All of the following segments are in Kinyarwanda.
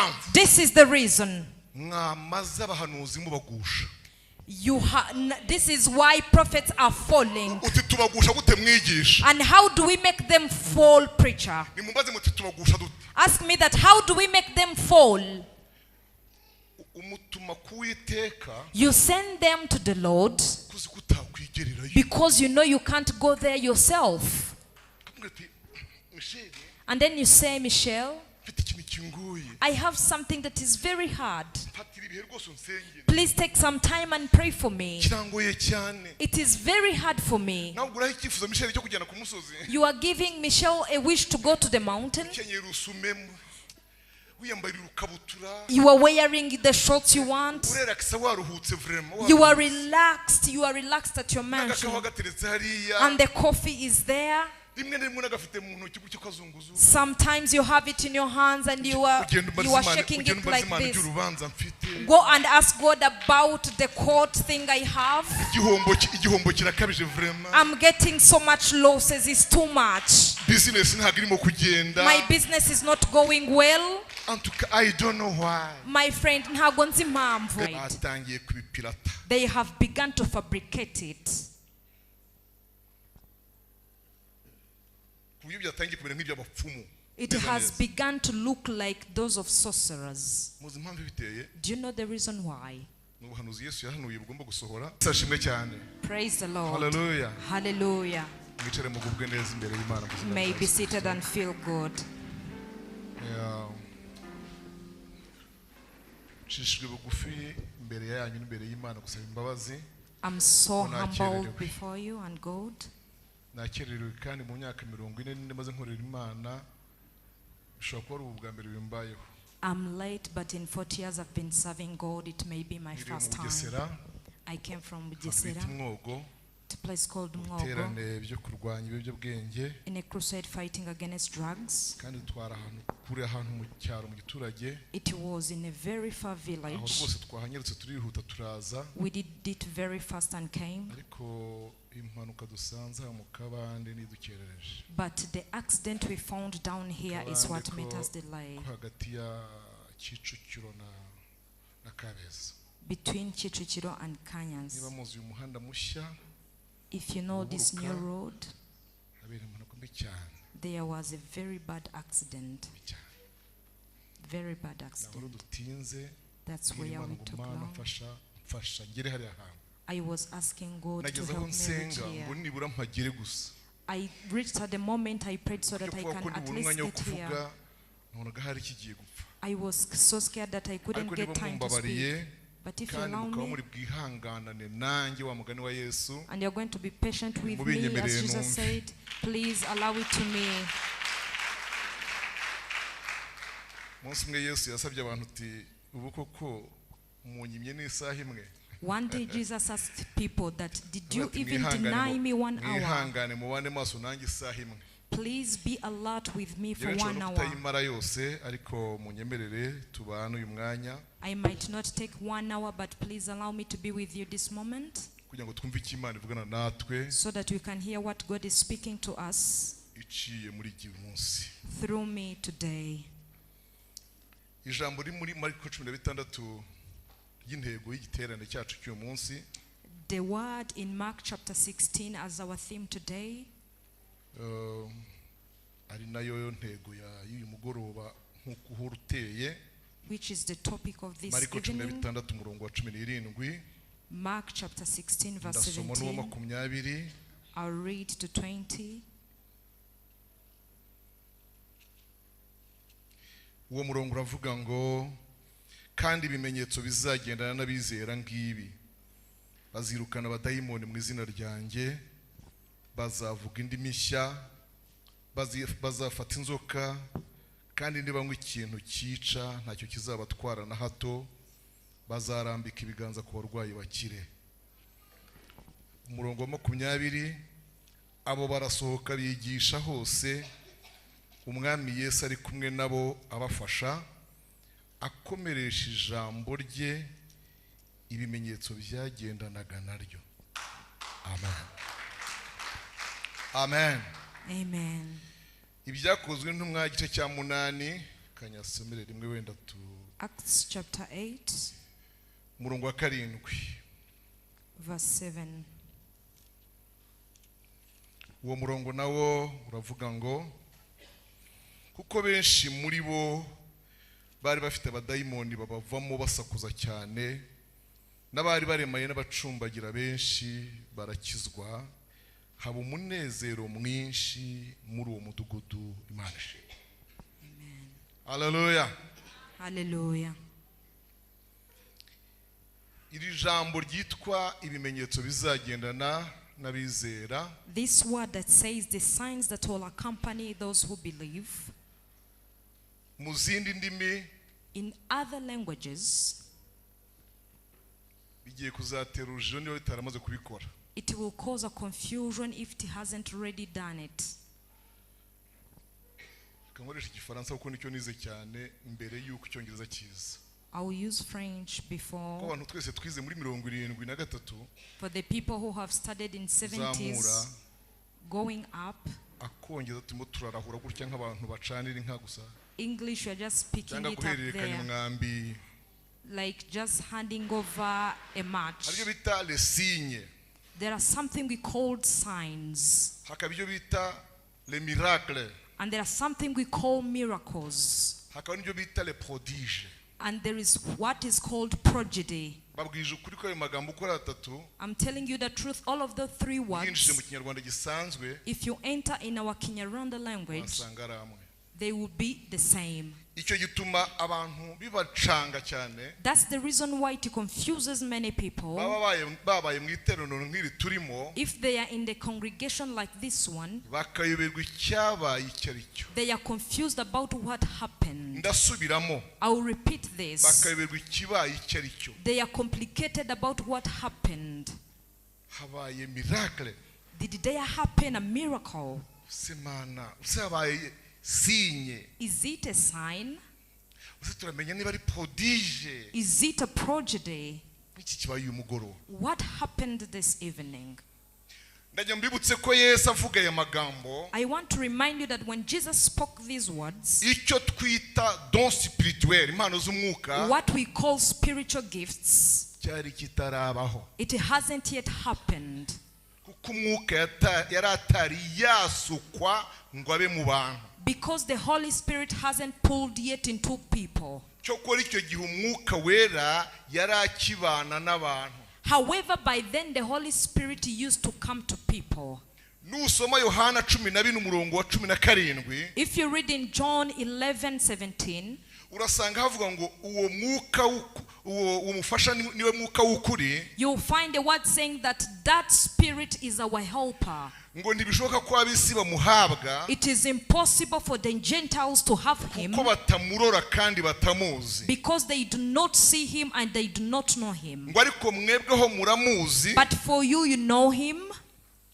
mpamvu. This is the reason. Mwamaze abahanuzi mubagusha. This is why prophets are falling. Uti tubagusha gute mwigisha? And how do we make them fall, preacher? Nimumbaze muti tubagusha dute? Ask me that, how do we make them fall? Umutuma kuwiteka. You send them to the Lord Kuzi kutakwigererayo. because you know you can't go there yourself. Akamubwira ati, Michelle, And then you say, Michelle, mfite ikintu kingoye. I have something that is very hard. Mfatira ibihe rwose unsengere. Please take some time and pray for me. Kirangoye cyane. It is very hard for me. Nawe uguraho icyifuzo Michelle cyo kugenda ku musozi. You are giving Michelle a wish to go to the mountain. Ukenyera urusumemo. Wiyambarira urukabutura. You are wearing the shorts you want. Urelakisa waruhutse vraiment. You are relaxed. You are relaxed at your mansion. N'agakawa gateretse hariya. And the coffee is there. Rimwe na rimwe unagafite mu ntoki gutyo ukazunguza. Sometimes you have it in your hands and you are Ugenda umbaza you are Imana, shaking ugenda it umbaza like Imana this. iby'urubanza mfite. Go and ask God about the court thing I have. Igihombo kirakabije vraiment. I'm getting so much losses. It's too much. Business ntabwo irimo kugenda. My business is not going well. En tout cas, I don't know why. My friend, ntabwo nzi impamvu. Batangiye kubipirata. They have begun to fabricate it. Ku buryo byatangiye kumera nk'iby'abapfumu. It Neza has neza. begun to look like those of sorcerers. Muzi impamvu ibiteye? Do you know the reason why? Ni ubuhanuzi Yesu yahanuye bugomba gusohora. Ashimwe cyane. Praise the Lord. Hallelujah. Hallelujah. Mwicare mugubwe neza imbere y'Imana mu izina May rya be Yesu seated Kristo. and feel good. Yeah. Nshishijwe bugufi imbere yanyu n'imbere y'Imana gusaba imbabazi. I'm so Ko humbled nakererewe. before you and God. Nakererewe kandi mu myaka 44 maze nkorera Imana, bishobora kuba ari ubu bwa mbere bimbayeho. I'm late, but in 40 years I've been serving God. It may be my Niriwe mu first time. Bugesera, I came from ahantu bita Bugesera, Mwogo, to a place called mu Mwogo, biterane byo kurwanya ibiyobyabwenge, in a crusade fighting against drugs. kandi twari ahantu kure, ahantu mu cyaro, mu giturage. It was in a very far Aho village. rwose twahanyarutse turihuta turaza, We did it very fast and came. ariko impanuka dusanze aha mu kabande nidukerereje. But the accident we found down here is Kabande what made ko us delay. ko hagati ya Kicukiro na Kabeza. Between Kicukiro and Kanyans. Niba muzi uyu muhanda mushya, If you know this new Uburuka, road, habera impanuka mbi cyane. there was a very bad accident. Mbi cyane. Very bad Ntabwo accident. dutinze. That's Mbwira where Imana we ngo took Mana long. mfasha, mfasha ngere hariya hantu. I was asking God to Nageze aho help me reach nsenga ngo here. nibura mpagere gusa. I reached at the moment I prayed so Byo that I kuvuga ko can at nibura least umwanya wo get here. kuvuga, nabonaga hari kigiye gupfa. I was so scared that I couldn't Ariko get niba time to speak. mumbabariye, But if you kandi allow mukaba me, muri bwihanganane nanjye wa mugani wa Yesu, and you're going to be patient with me, as mubinyemerere Jesus numve. said, please allow it to me. Umunsi umwe Yesu yasabye abantu ati, ubu koko munyimye n'isaha imwe. One day Jesus asked people that, did you Ati, even deny me 1 hour? Mwihangane mubane maso nanjye isaha imwe. Please be alert with me for Njyewe nshobora 1 no hour. kutayimara yose, ariko munyemerere tubane uyu mwanya. I might not take 1 hour, but please allow me to be with you this moment, Kugira ngo twumve icyo Imana ivugana natwe, so that we can hear what God is speaking to us iciye muri iki munsi. through me today. Ijambo riri muri Mariko 16 ry'intego y'igiterane cyacu cy'uyu munsi. The word in Mark chapter 16 as our theme today. Ari nayo ntego y'uyu mugoroba nk'uko uhora uteye. Which is the topic of this Mariko cumi na evening. bitandatu umurongo wa 17. Mark chapter 16 verse Ndasoma n'uwa 17. 20. I'll read to 20. Uwo murongo uravuga ngo, kandi ibimenyetso bizagendana n'abizera ngibi, bazirukana abadayimoni mu izina ryanjye, bazavuga indimi nshya, bazafata inzoka, kandi nibanywa ikintu cyica ntacyo kizabatwara na hato, bazarambika ibiganza ku barwayi bakire. Umurongo wa 20, abo barasohoka bigisha hose, Umwami Yesu ari kumwe nabo abafasha, akomeresha ijambo rye, ibimenyetso byagendanaga naryo. Amen. Amen. Amen. Ibyakozwe n'intumwa igice cya 8 Kanyasomere rimwe wenda tu Acts chapter 8, umurongo wa 7. Verse 7. Uwo murongo nawo uravuga ngo kuko benshi muri bo bari bafite abadayimoni babavamo basakuza cyane, n'abari baremaye n'abacumbagira benshi barakizwa, haba umunezero mwinshi muri uwo mudugudu. Imana ishimwe. Amen. Haleluya. Hallelujah. Iri jambo ryitwa ibimenyetso bizagendana n'abizera, This word that says the signs that will accompany those who believe, mu zindi ndimi in other languages, bigiye kuzatera urujijo niba bitaramaze kubikora. It will cause a confusion if it hasn't already done it. Reka nkoreshe igifaransa kuko nicyo nize cyane mbere y'uko icyongereza kiza. I will use French Kuko before. abantu twese twize muri 73, For the people who have studied in zamura 70s, going up, akongereza turimo turarahura gutya nk'abantu bacanira inka gusa, English, you're just picking cyangwa it up guhererekanya there, umwambi. Like just handing over a match. Hari ibyo bita les signes, There are something we call signs, hakaba ibyo bita les miracles, and there are something we call miracles, hakaba n'ibyo bita les prodiges. And there is what is called prodigy. Babwije ukuri ko ayo magambo uko ari atatu, I'm telling you the truth, all of the three yinjije mu words, kinyarwanda gisanzwe, if you enter in our Kinyarwanda language, wasanga ari amwe. They will be the same. Icyo gituma abantu bibacanga cyane. That's the reason why it confuses many people. Baba babaye mu iteraniro nk'iri turimo, If they are in the congregation like this one, bakayoberwa icyabaye icyo ari cyo. They are confused about what happened. Ndasubiramo, I will repeat this. Bakayoberwa ikibaye icyo ari cyo. They are complicated about what happened. Habaye miracle? Did there happen a miracle? Se mana se habaye signe? Is it a sign? Se turamenya niba ari prodige? Is it a prodigy? Iki kibaye uyu mugoroba? What happened this evening? Ndajya mbibutse ko Yesu avuga aya magambo, I want to remind you that when Jesus spoke these words, icyo twita don spirituel, impano z'umwuka, what we call spiritual gifts, cyari kitarabaho, it hasn't yet happened. Kuko umwuka yari atari yasukwa ngo abe mu bantu. Because the Holy Spirit hasn't pulled yet into people. Cyokora icyo gihe umwuka wera yari akibana n'abantu. However, by then the Holy Spirit used to come to people. Nusoma Yohana 14 umurongo wa 17, If you read in John 11:17, urasanga havuga ngo uwo mwuka uwo mufasha niwe mwuka w'ukuri, you'll find the word saying that that Spirit is our helper. Ngo ntibishoboka ko ab'isi bamuhabwa, It is impossible for the Gentiles to have him kuko batamurora kandi batamuzi, because they do not see him and they do not know him. Ngo ariko mwebweho muramuzi, But for you, you know him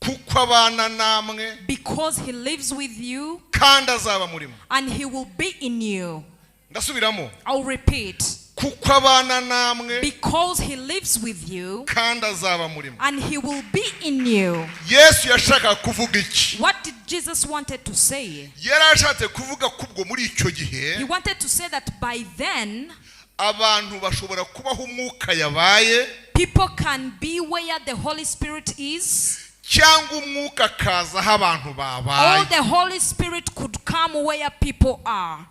kuko abana namwe, because he lives with you kandi azaba muri mwe. And he will be in you. Ndasubiramo, I'll repeat. Kuko abana namwe, Because he lives with you kandi azaba muri mwe. And he will be in you. Yesu yashakaga kuvuga iki? What did Jesus wanted to say? Yari ashatse kuvuga ko ubwo muri icyo gihe, He wanted to say that by then, abantu bashobora kubaho umwuka yabaye, people can be where the Holy Spirit is, cyangwa umwuka akaza aho abantu babaye. Or the Holy Spirit could come where people are.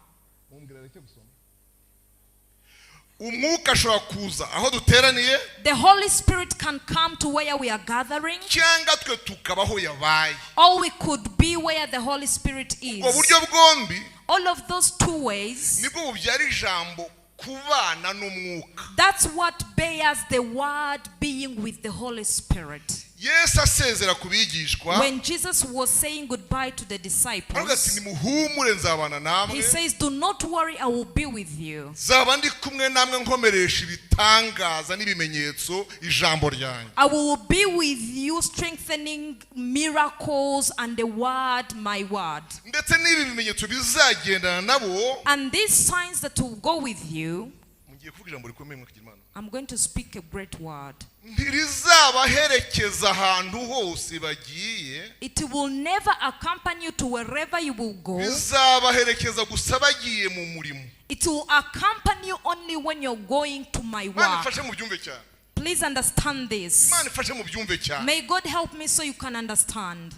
Umwuka ashobora kuza aho duteraniye, The Holy Spirit can come to where we are gathering, cyangwa twe tukabaho yabaye. Or we could be where the Holy Spirit Ubwo is. buryo bwombi All of those two ways, nibwo bubyara ijambo kubana n'umwuka. That's what bears the word being with the Holy Spirit. Yesu asezera ku bigishwa, When Jesus was saying goodbye to the aravuga ati, disciples, nimuhumure nzabana namwe, he says, "Do not worry, I will be with you. Nzaba ndi kumwe namwe nkomeresha ibitangaza n'ibimenyetso ijambo ryanjye." I will be with you, strengthening miracles and the word, my word." Ndetse n'ibi bimenyetso bizagendana nabo, And these signs that will go with you, Mu Ngiye kuvuga ijambo rikomeye, mwakagira Imana. I'm going to speak a great word. Ntirizabaherekeza ahantu hose bagiye. It will never accompany you to wherever you will go. Bizabaherekeza gusa bagiye mu murimo. It will accompany you only when you're going to my Imana work. ifashe mu byumve cyane. Please understand this. Imana ifashe mu byumve cyane. May God help me so you can understand.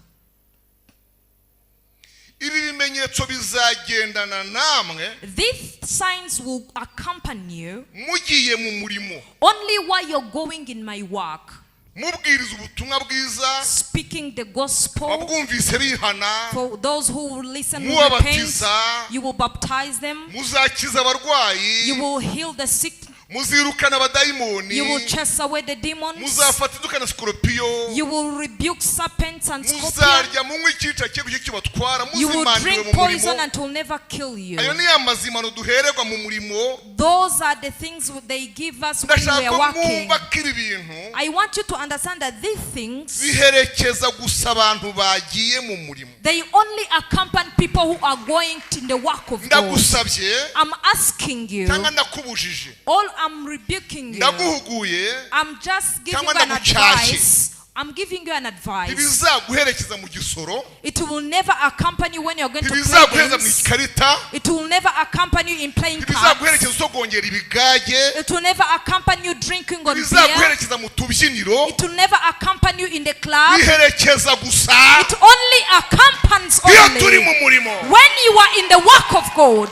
Ibi bimenyetso bizagendana namwe These signs will accompany you mugiye mu murimo, only while you're going in my work, mubwiriza ubutumwa bwiza, speaking the gospel. ababwumvise bihana, For those who will listen will repent, mubabatiza, you will baptize them, muzakiza abarwayi, you will heal the sick, muzirukana abadayimoni, you will chase away the demons, muzafata inzoka na sikoropiyo, you will rebuke serpents and scorpions, muzarya munywe icyica cye kibatwara, you will muzimaniwe drink mu poison murimo. and it will never kill you. Ayo ni ya mazimano duhererwa mu murimo. Those are the things they give us when we Ndashaka are ko working. mwumva ko ibi bintu I want you to understand that these things, biherekeza gusa abantu bagiye mu murimo. they only accompany people who are going to the work of God. Ndagusabye I'm asking you, cyangwa ndakubujije, all I'm rebuking you, ndaguhuguye, I'm just giving cyangwa you an ndagucyashye. advice. I'm giving you an advice. Ntibizaguherekeza mu gisoro. It will never accompany you when you're going to play Ntibizaguhereza mu games. ikarita. It will never accompany you in playing cards. Ntibizaguherekeza usogongera ibigage. It will never accompany you drinking on beer. Ntibizaguherekeza mu tubyiniro. It will never accompany you in the club. Biherekeza gusa It only accompanies iyo turi only mu murimo. when you are in the work of God.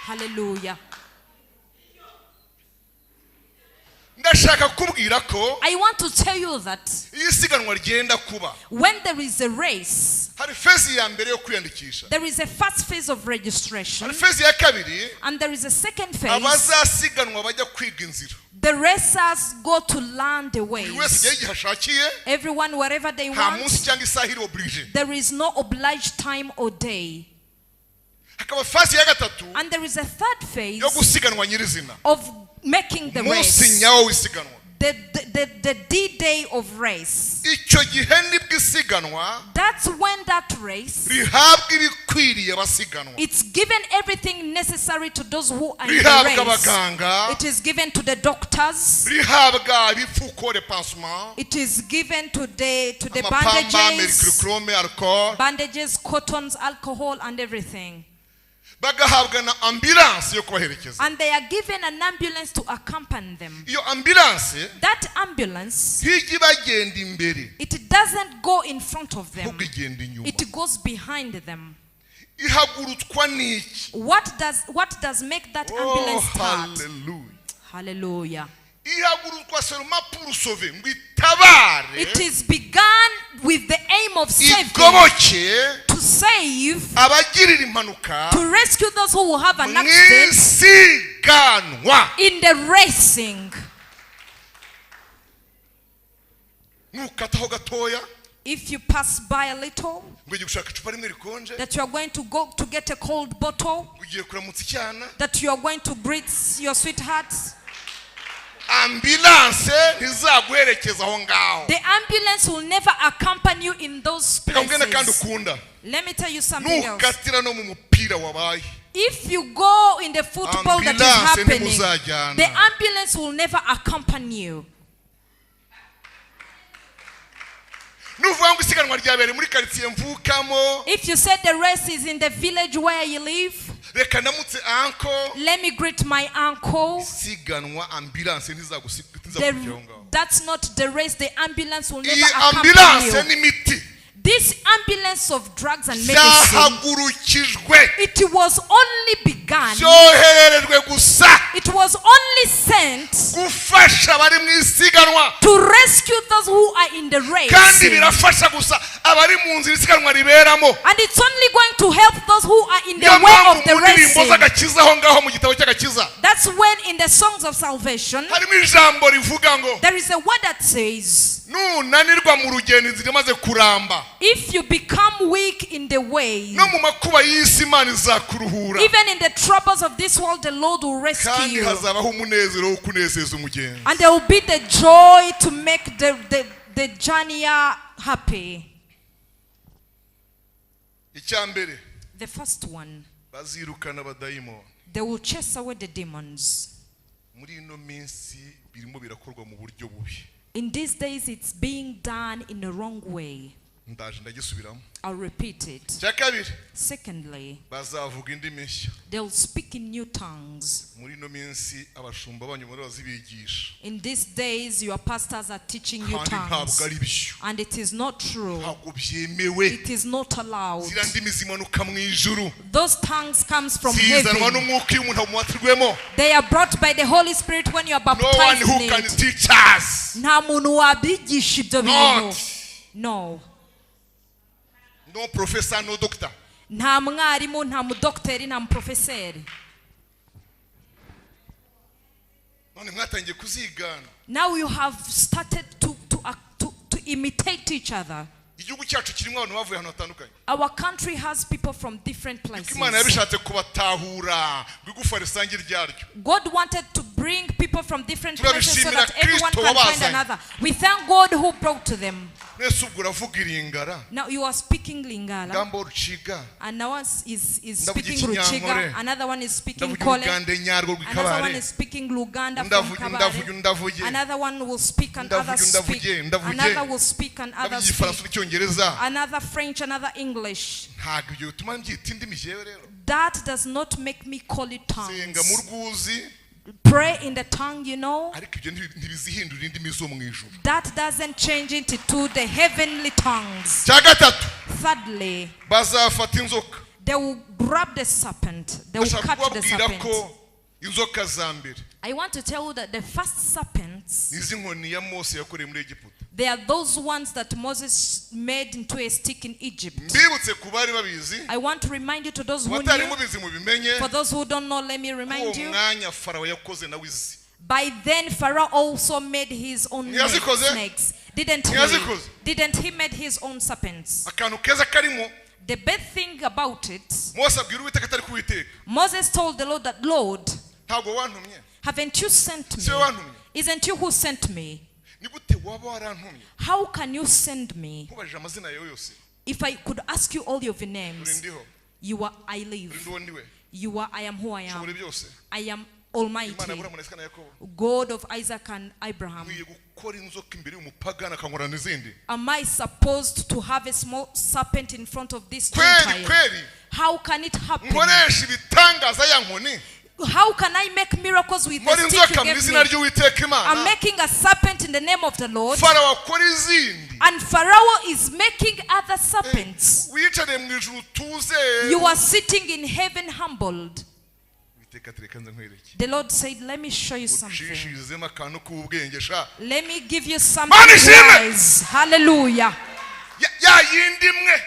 Hallelujah. Ndashaka kukubwira ko I want to tell you that iyo isiganwa ryenda kuba, when there is a race, hari phase ya mbere yo kwiyandikisha, there is a first phase of registration hari phase ya kabiri, and there is a second phase. Abazasiganwa bajya kwiga inzira. The racers go to learn the Buri wese ways. ajyayo igihe ashakiye. Everyone, wherever they Nta munsi want, cyangwa isaha iri obligé. there is no obliged time or day. Hakaba phase ya gatatu And there is a third phase yo gusiganwa nyirizina, of making the umunsi race, nyawo w'isiganwa. the D-Day of race. Icyo gihe nibwo isiganwa That's when that race, rihabwa ibikwiriye abasiganwa, it's given everything necessary to those who are in the rihabwa race. abaganga, It is given to the doctors. rihabwa ibipfuko, les pansements, It is given to the amapamba, bandages, mercurochrome, alcohol, bandages, cottons, alcohol, and everything. Bagahabwa na ambulance yo kubaherekeza. And they are given an ambulance to accompany them. Iyo ambulance That ambulance, ntijya ibagenda imbere, it doesn't go in front of them. ahubwo igenda inyuma. It goes behind them. Ihagurutswa n'iki? What does make that Oh, ambulance start? hallelujah. Hallelujah. Ihagurutswa seulement pour sauver, ngo itabare, It is begun with the aim of saving, igoboke to save, abagirira impanuka to rescue those who will have an mu accident isiganwa. in the racing. Nukataho gatoya, If you pass by a little, ngo ugiye gushaka icupa rimwe rikonje, that you are going to go to get a cold bottle, ngo ugiye kuramutsa icyana, that you are going to greet your sweetheart, ambulance ntizaguherekeza aho ngaho. The ambulance will never accompany you in those Reka nkubwire kandi places. ukunda, Let me tell you something else. nukatira no mu mupira wabaye, If you go in the football that is ambulance happening, ntimuzajyana. the ambulance will never accompany you. Nuvuga ngo isiganwa ryabereye muri karitsiye mvukamo, If you said the race is in the village where you live, reka ndamutse uncle, let me greet my uncle. Isiganwa ambulance ntizagukira aho ngaho. That's not the race. The ambulance will Iyi never accompany ambulance you. n'imiti This ambulance of drugs and medicine, byahagurukijwe, it was only begun, byohererejwe gusa it was only sent gufasha abari mu isiganwa, to rescue those who are in the race. Kandi birafasha gusa abari mu nzira isiganwa riberamo. And it's only going to help those who are in the Niyo way mpamvu of the mu ndirimbo racing. z'agakiza aho ngaho mu gitabo cy'agakiza That's when in the songs of salvation, harimo ijambo rivuga ngo there is a word that says, nunanirwa mu rugendo inzira imaze kuramba, if you become weak in the way, no mu makuba y'isi Imana izakuruhura, even in the troubles of this world, the Lord will rescue kandi you. hazabaho umunezero wo kunezeza umugenzi. And there will be the joy to make the journeyer happy. Icya mbere, The first one, bazirukana abadayimoni. They will chase away the demons. Muri ino minsi birimo birakorwa mu buryo bubi. In these days, it's being done in the wrong way. Ndaje ndagisubiramo. I'll repeat it. Icya kabiri, Secondly, bazavuga indimi nshya. They'll speak in new tongues. Muri ino minsi abashumba banyu muri bazibigisha. In these days, your pastors are teaching you Kandi ntabwo tongues. ari byo. And it is not true. Ntabwo byemewe. It is not allowed. Ziriya ndimi zimanuka mu ijuru. Those tongues comes from Zizanwa heaven. n'umwuka iyo umuntu amubatirwemo. They are brought by the Holy Spirit when you are No one baptized who in can it. teach us. Nta muntu wabigisha ibyo bintu. Not. No. No professor, no doctor. Nta mwarimu, nta mudokiteri, nta muprofeseri. None mwatangiye kuzigana. Now you have started to imitate each other. Igihugu cyacu kirimo abantu bavuye ahantu hatandukanye. Our country has people from different Kuko Imana places. yabishatse kubatahura ngo igufa risange iryaryo. God wanted to bring people from different places so Turabishimira that everyone Kristo can find wabazanye. another. We thank God who brought to them. Mwese ubwo uravuga iringara. Now you are speaking Lingala. Gambo ruciga. And now is Ndavuga speaking Ikinyankore. Ruchiga. Another one is speaking Ndavuga Kole. Urugande nyarwo Another one rw'ikabare. is speaking Luganda from Ndavuge, Kabare. ndavuge, ndavuge. Another one will speak and Ndavuge, others speak. ndavuge, ndavuge. Another will speak and Ndavuga others igifaransa speak. n'icyongereza. Another French, another English. Ntabwo ibyo bituma mbyita indimi jewe rero. That does not make me call it Senga mu tongues. rwuzi, Pray in the tongue, you know. ariko ibyo ntibizihindura indimi zo mu ijuru. That doesn't change it to the heavenly tongues. Cya gatatu, Thirdly, bazafata inzoka. they will grab the serpent. They will Ndashaka catch the kubabwira serpent. ko inzoka za mbere I want to tell you that the first serpents, ni iz'inkoni ya Mose yakoreye muri Egiputa. they are those ones that Moses made into a stick in Egypt. Mbibutse ku bari babizi, I want to remind you to those who abatari knew. mubizi mubimenye, For those who don't know, let me ko uwo remind you. mwanya Farawo yakoze nawe izi. By then, Pharaoh also made his own Ntiyazikoze? snakes. Didn't he? Ntiyazikoze? Didn't he made his own serpents? Akantu keza karimo, The best thing about it, Mose abwira Uwiteka atari kuwiteka. Moses told the Lord that, Lord, Ntabwo wantumye. haven't you sent me? Si wowe wantumye. Isn't you who sent me? Ni gute waba warantumye? How can you send me? Nkubajije amazina yawe yose. If I could ask you all your Uri names, ndiho. you are I Uri live. ndiwo ndiwe. You are I am who I Ushobora am. byose. I am Imana Almighty, ya Aburahamu na Isaka na Yakobo. God of Isaac and Abraham. Nkwiye gukora inzoka imbere y'umupagani akankorana n'izindi. Am I supposed to have a small serpent in front of this Kweli Gentile? kweli. How can it happen? Nkoresha ibitangaza ya nkoni. How can I make miracles with the Nkora stick inzoka you mu gave izina me? ry'Uwiteka I'm Imana. making a serpent in the name of the Lord. Farawo akora izindi. And Pharaoh is making other serpents. Wiyicariye mu ijuru utuze. You are sitting in heaven humbled. Uwiteka ati reka nze nkwereke. The Lord said, let me show you something. Ucishirizemo akantu k'ubwenge sha. Let me give you something Mana ishimwe! wise. Hallelujah. Ya yindi imwe.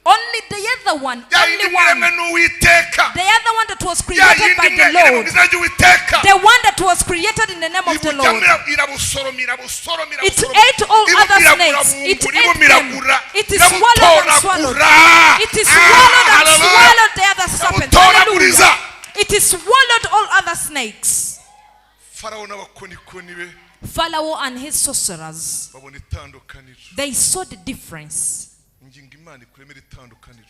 Only the other one, Ya only yindi imwe iremwe one. n'Uwiteka. The other one that was Ya created yindi by imwe the iri mu Lord. izina ry'Uwiteka. The one that was created in the name of the Ibujyamo Lord. irabusoroma irabusoroma It irabusoroma. ate all other snakes. It ate them. It is swallowed and swallowed. irabutoragura. It is swallowed and Hallelujah. swallowed the other serpents. Irabutoraguriza. Hallelujah. It is swallowed all other snakes. Farawo n'abakonikoni be Pharaoh and his sorcerers, babona itandukaniro. they saw the difference. Ingingo Imana ikuremera itandukaniro.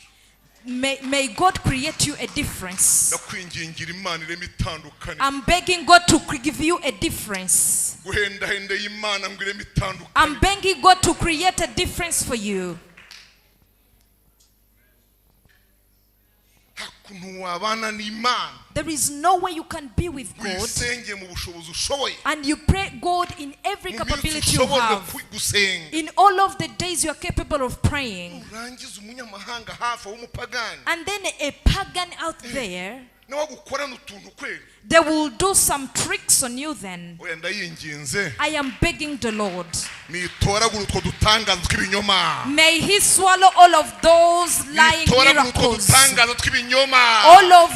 May God create you a difference. Ndakwingingira Imana ireme itandukaniro. I'm begging God to give you a difference. Guhendahenda y'Imana ngo ireme itandukaniro. I'm begging God to create a difference for you. Nta kuntu wabana n'Imana There is no way you can be with God wisenge mu bushobozi ushoboye. and you pray God in every Mu minsi capability you ushobora have. gusenga. In all of the days you are capable of praying. Urangiza umunyamahanga hafi w'umupagani And then a pagan out there, nawe agukorana utuntu kweli. they will do some tricks on you then. Oya ndayinginze I am begging the Lord. nitoragura utwo dutangaza tw'ibinyoma. May he swallow all of those lying Nitoragura utwo miracles. dutangaza tw'ibinyoma. All of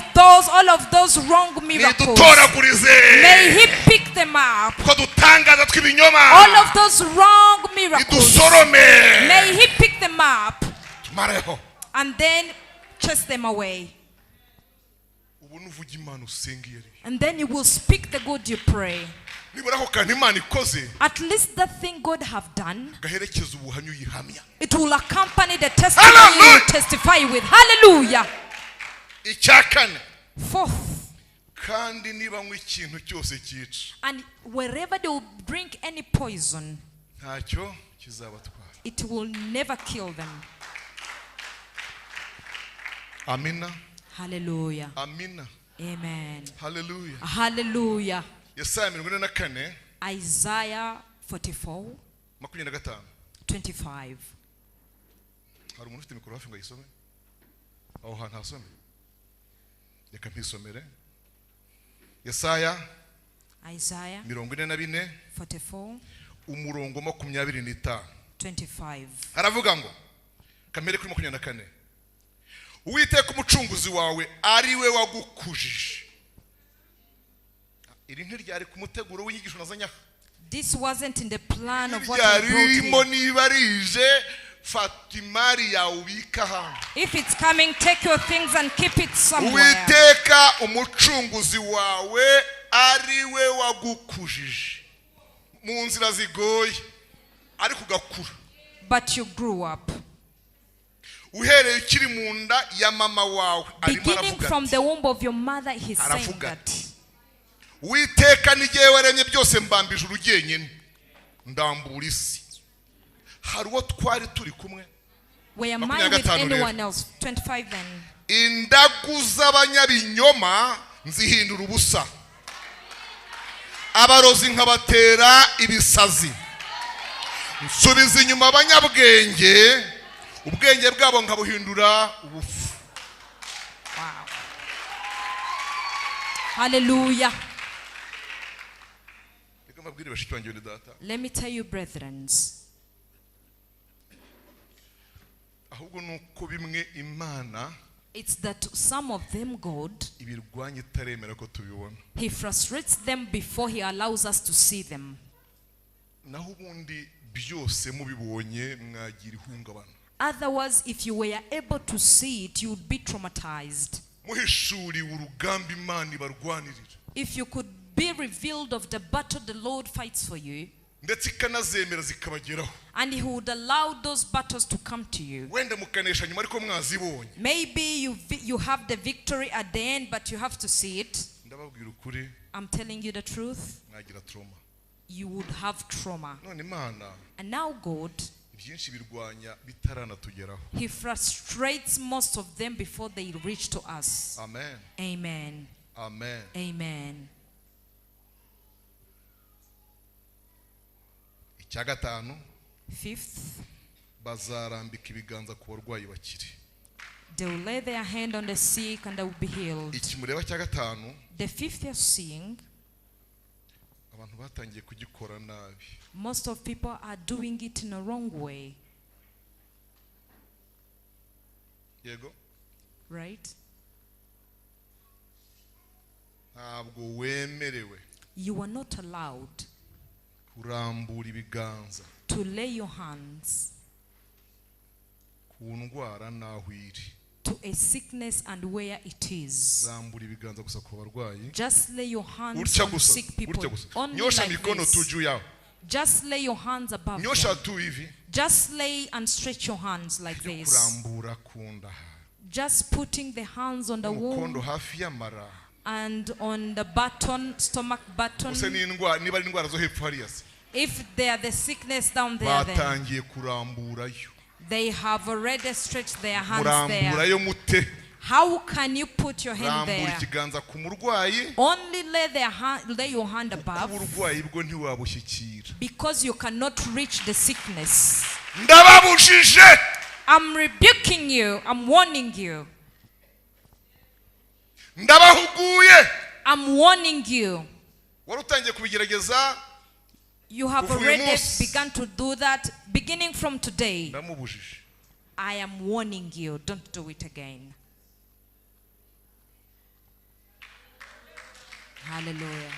those wrong miracles. Nidutoragurize May he pick them up. utwo dutangaza tw'ibinyoma. All of those wrong miracles. Nidusorome May he pick them up tumareho. and then chase them away. Ubone uvuga Imana usenga iyo ari yo. And then you will speak the good you pray. Nibura ako kantu Imana ikoze At least that thing God have done, gaherekeza ubuhamya uyihamya. it will accompany the testimony you Hallelujah. testify with. Hallelujah. Icya kane, Fourth, Kandi nibanywa ikintu cyose cyica, And wherever they will drink any poison, ntacyo kizabatwara. It will never kill them. Amina. Hallelujah. Amina. Amen. Haleluya. Hallelujah. Yesaya 44, Isaiah 44, 25. 25. Hari umuntu ufite mikoro hafi ngo ayisome aho hantu? Hasome, reka mpisomere. Yesaya Isaiah 44, 44, umurongo 25. 25. Haravuga ngo, kamere kuri 24: "Uwiteka Umucunguzi wawe, ari we wagukujije." Iri ntiryari ku muteguro w'inyigisho nazanye aha. This wasn't in the plan of what I Ryari brought ririmo. here. Niba rije, fata imari yawe ubika ahantu. If it's coming, take your things and keep it somewhere. "Uwiteka Umucunguzi wawe, ari we wagukujije mu nzira zigoye, ariko ugakura, But you grew up. Uhereye ukiri mu nda ya mama wawe," arimo Beginning aravuga from ati, the womb of your mother, he's saying aravuga that. ati, "Uwiteka n'igihe waremye byose, mbamba ijuru jyenyine, ndambura isi. Hari uwo twari turi kumwe?" Were am I 25 with rero. Anyone else? 25 then. "Indagu z'abanyabinyoma nzihindura ubusa, abarozi nkabatera ibisazi. Nsubiza inyuma abanyabwenge, ubwenge bwabo nkabuhindura ubufu." Wow. Hallelujah. Reka mbabwire, bashiki banjye, bene data. Let me tell you, brethren, Ahubwo ni uko bimwe Imana it's that some of them, God, ibirwanya itaremera ko tubibona. He frustrates them before He allows us to see them. Naho ubundi byose mubibonye mwagira ihungabana. Otherwise, if you were able to see it, you would be traumatized. Muhishuriwe urugamba Imana ibarwanirira, If you could be revealed of the battle the Lord fights for you, ndetse ikanazemera zikabageraho, and He would allow those battles to come to you. Wenda mukanesha nyuma, ariko mwazibonye. Maybe you have the victory at the end, but you have to see it. Ndababwira ukuri, I'm telling you the truth. Mwagira trauma. You would have trauma. None Imana And now, God, ibyinshi birwanya bitaranatugeraho. He frustrates most of them before they reach to us. Amen. Amen. Amen. Amen. Icya gatanu, Fifth, bazarambika ibiganza ku barwayi bakire. They will lay their hand on the sick and they will be healed. Iki mureba cya gatanu, The fifth you're seeing, abantu batangiye kugikora nabi. Most of people are doing it in a wrong way, Yego. Right? Ntabwo wemerewe You are not allowed kurambura ibiganza to lay your hands ku ndwara n'aho iri. To a sickness and where it is. Rambura ibiganza gusa ku barwayi. Just lay your hands Gutya on gusa, sick gutya people. gusa. Only Nyosha like mikono this. tu juu yao. Just lay your hands above Nyosha them. tu hivi. Just lay and stretch your hands like Byo this. kurambura ku nda, Just putting the hands on the umukondo womb hafi y'amara. And on the button, stomach button. Gusa n'indwara, niba ari indwara zo hepfo hariya se, If they are the sickness down there, then batangiye kuramburayo. They have already stretched their hands there. Muramburayo mute? How can you put your hand Rambura there? Ikiganza ku murwayi, Only lay your hand above uburwayi bwo ntiwabushyikira. Because you cannot reach the sickness. Ndababujije. I'm rebuking you. I'm warning you. Ndabahuguye. I'm warning you. Wari utangiye kubigerageza. You have Kuva uyu already munsi. Begun to do that. Beginning from today, Ndamubujije. I am warning you. Don't do it again. Hallelujah.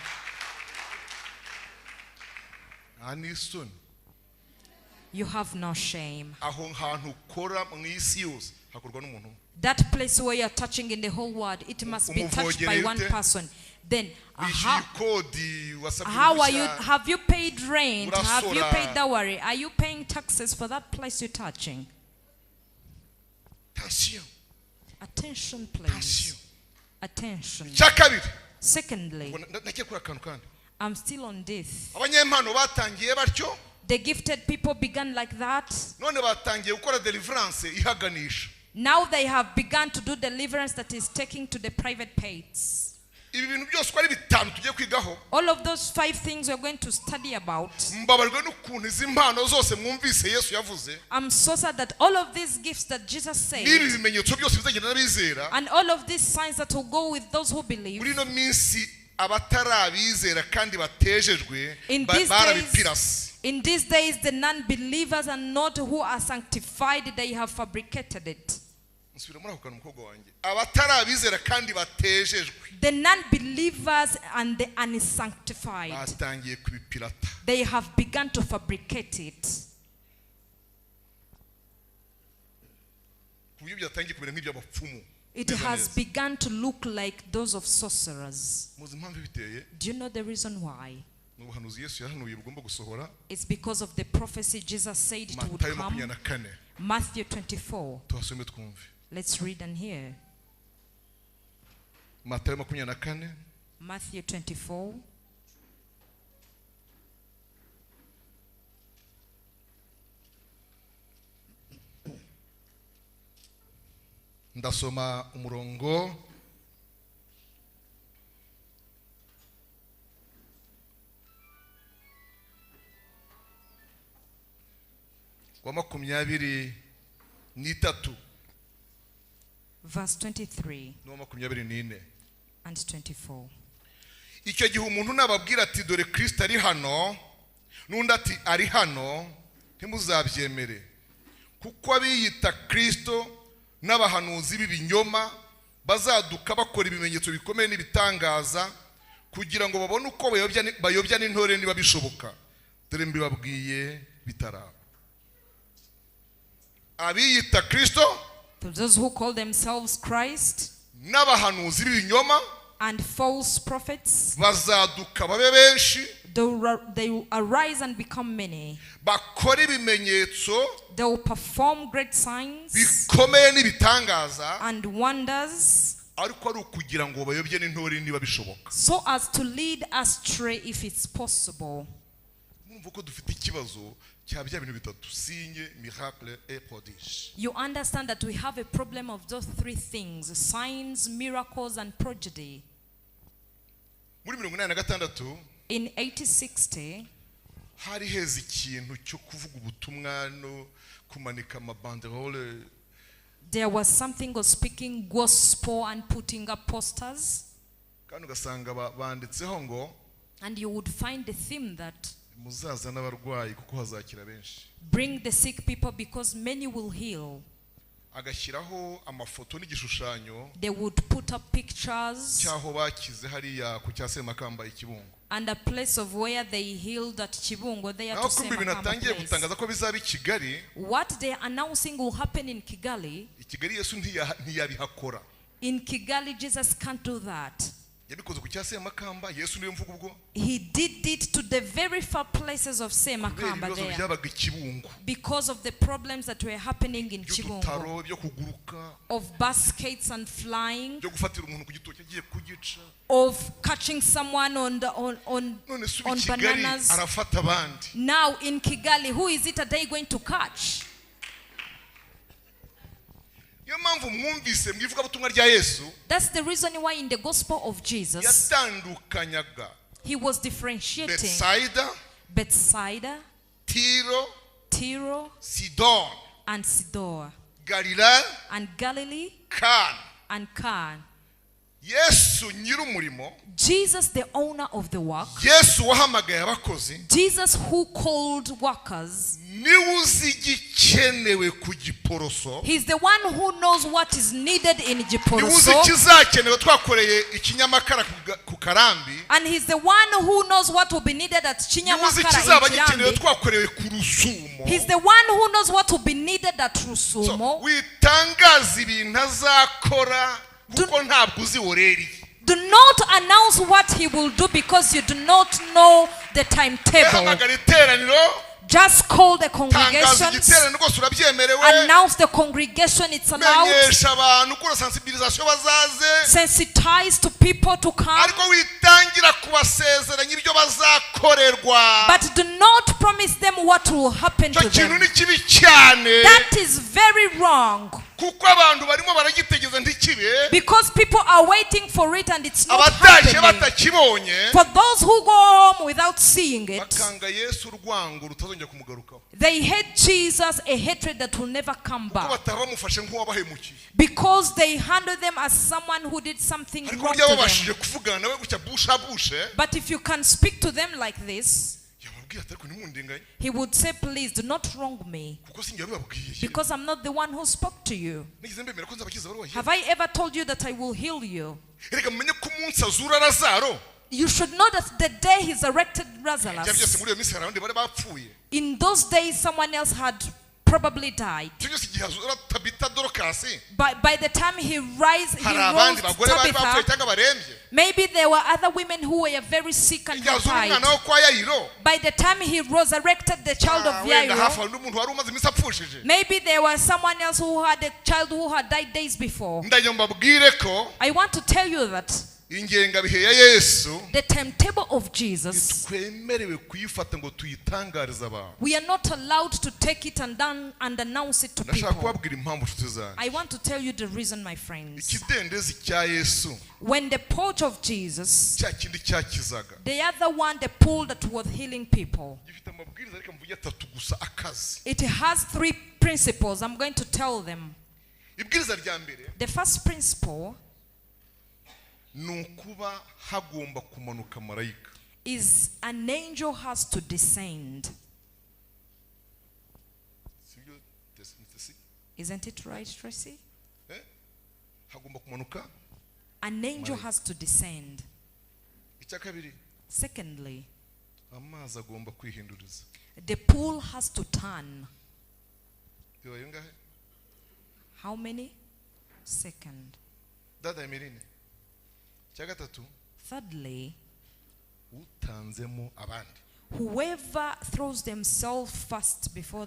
Nta n'isoni. You have no shame. Aho hantu ukora mu isi yose hakorwa n'umuntu umwe. That place where you're touching in the whole world, it must be touched by Umuvogereye one ute? Person. Then, Wishyuye how, ikodi, wasabwe how are you? uruhushya. Have you paid rent? Have you Urasora. Paid dowry? Are you paying taxes for that place you're touching? Attention. Attention, please. Attention. Attention. Icya kabiri, Secondly, Ubwo ndacyakora akantu kandi. I'm still on this. Abanyempano batangiye batyo. The gifted people began like that. None batangiye gukora deliverance ihaganisha. Now they have begun to do deliverance that is taking to the private parts. Ibi bintu byose uko ari bitanu tugiye kwigaho. All of those five things we're going to study about. Mbabajwe n'ukuntu izi mpano zose mwumvise Yesu yavuze, I'm so sad that all of these gifts that Jesus said n'ibi bimenyetso byose bizagenda n'abizera, and all of these signs that will go with those who believe, muri ino minsi abatarabizera kandi batejejwe In these days, barabipirase. in these days, the non-believers and not who are sanctified, they have fabricated it. Nsubira muri ako kantu umukobwa wanjye, abatarabizera kandi batejejwe The non-believers and the unsanctified, batangiye kubipirata. they have begun to fabricate it. Ku buryo byatangiye kumera nk'iby'abapfumu. It Neza has neza. begun to look like those of sorcerers. Muzi impamvu ibiteye? Do you know the reason why? Ni ubuhanuzi Yesu yahanuye bugomba gusohora. It's because of the prophecy Jesus said it would Matayo come. 24. Matthew 24. Tuhasome twumve. Let's read and hear. Matayo 24. Matthew 24. Ndasoma umurongo wa 23. Verse 23 n'uwa 24. and 24. Icyo gihe umuntu nababwira ati dore Kristo ari hano, n'undi ati ari hano, ntimuzabyemere, kuko abiyita Kristo n'abahanuzi b'ibinyoma bazaduka bakora ibimenyetso bikomeye n'ibitangaza, kugira ngo babone uko bayobya n'intore niba bishoboka. Dore mbibabwiye bitaraba. Abiyita Kristo To those who call themselves Christ n'abahanuzi b'ibinyoma and false prophets, bazaduka babe benshi, they will arise and become many. bakora ibimenyetso They will perform great signs bikomeye n'ibitangaza, and wonders, ariko ari ukugira ngo bayobye n'intore niba bishoboka. so as to lead astray if it's possible. Murumva ko dufite ikibazo cya bya bintu bitatu: signe, miracle et prodige. You understand that we have a problem of those three things: signs, miracles, and prodigy. Muri 86, In 1860, hari heza ikintu cyo kuvuga ubutumwa no kumanika amabanderole. There was something of speaking gospel and putting up posters, Kandi ugasanga banditseho ngo and you would find the theme that muzaza n'abarwayi kuko hazakira benshi. bring the sick people because many will heal. Agashyiraho amafoto n'igishushanyo They would put up pictures cy'aho bakize hariya ku cya Semakamba i Kibungo. and a place of where they healed at Kibungo there Naho to kumva ibintu Semakamba atangiye place. gutangaza ko bizaba i Kigali, What they are announcing will happen in Kigali. i Kigali Yesu ntiyabihakora. In Kigali, Jesus can't do that. Yabikoze ku cya Semakamba, Yesu niwe mvuga ubwo. He did it to the very far places of Kubera Semakamba ibibazo there byabaga i Kibungo, because of the problems that were happening in Kibungo, by'udutaro, byo kuguruka, of baskets and flying, byo gufatira umuntu ku gitoki agiye kugica. of catching someone on the, on, None se ubu on i Kigali bananas. arafata abandi. Now in Kigali, who is it that they going to catch? Niyo mpamvu mwumvise mu ivugabutumwa rya Yesu, That's the reason why in the gospel of Jesus, yatandukanyaga he was differentiating Betsaida, Bethsaida, Tiro, Tiro, Sidon, and Sidon, Galilaya, and Galilee, Kana. and Can. Yesu nyir'umurimo, Jesus, the owner of the work, Yesu wahamagaye abakozi, Jesus who called workers, niwe uzi igikenewe ku Giporoso, he's the one who knows what is needed in niwe uzi Giporoso, ikizakenewe twakoreye ikinyamakara ku Karambi, and he's the one who knows what will be needed at niwe uzi Chinyamakara ikizaba in gikenewe Kirambi. twakorewe ku Rusumo. He's the one who knows what will be needed at So, Rusumo. witangaza ibintu azakora kuko ntabwo uzi oreri. Do not announce what he will do because you do not know the timetable. Hamagara iteraniro, Just call the Tangaza congregations. igiterane rwose urabyemerewe. Announce the congregation it's allowed. Menyesha abantu ukora sensibilisation bazaze. Sensitize to people to come. Ariko witangira kubasezeranya ibyo bazakorerwa. But do not promise them what will happen Icyo to kintu them. ni kibi cyane. That is very wrong. Kuko abantu barimo baragitegereza ntikibe. Because people are waiting for it and it's not Abatashye happening. batakibonye For those who go home without seeing it, bakanga Yesu urwango rutazongera kumugarukaho. they hate Jesus, a hatred that will never come Kuko back. bataba bamufashe nk'uwabahemukiye. Because they handle them as someone who did something Ariko wrong burya to them. babashije kuvugana nawe gutya busha bushe, But if you can speak to them like this, yababwira ati ariko ntimundenganye he would say, please do not wrong me. kuko sinjye wabibabwiye. Because I'm not the one who spoke to you. Nigeze mbemera ko nzabakiza abarwayi. Have I ever told you that I will heal you? Reka mumenye ko umunsi azura Lazaro, You should know that the day he resurrected ibya byose Lazarus, muri iyo minsi hari abandi bari bapfuye. in those days someone else had probably died. Ibyo byose igihe azura Tabita Dorokasi, But by the time he hari abandi rose bagore bari bapfuye Tabitha, cyangwa barembye. maybe there were other women who were very sick and Igihe had azura died. umwana wo kwa Yayiro, By the time he resurrected the child of wenda hafi Yairo, hari undi muntu wari umaze iminsi apfushije. maybe there was someone else who had a child who had died days before. Ndagira ngo mbabwire ko I want to tell you that ingengabihe ya Yesu the timetable of Jesus, twemerewe kuyifata ngo tuyitangarize abantu. we are not allowed to take it and announce it to Ndashaka people. kubabwira impamvu nshuti zanjye. I want to tell you the reason, my friends. Ikidendezi cya Yesu, When the porch of Jesus, cya kindi cyakizaga, the other one, the pool that was healing people, gifite amabwiriza ariko mvuge atatu gusa akazi. it has three principles. I'm going to tell them. Ibwiriza rya mbere The first principle ni ukuba hagomba kumanuka marayika. is an angel has to descend. Sibyo, Tesi? Isn't it right, Tracy? Hagomba kumanuka. An angel has to descend. Icya kabiri, Secondly, amazi agomba kwihinduriza. the pool has to turn. Bibaye ngahe? How many? Second. Dada Emeline. Icya gatatu, Thirdly, utanzemo abandi. whoever throws themselves first before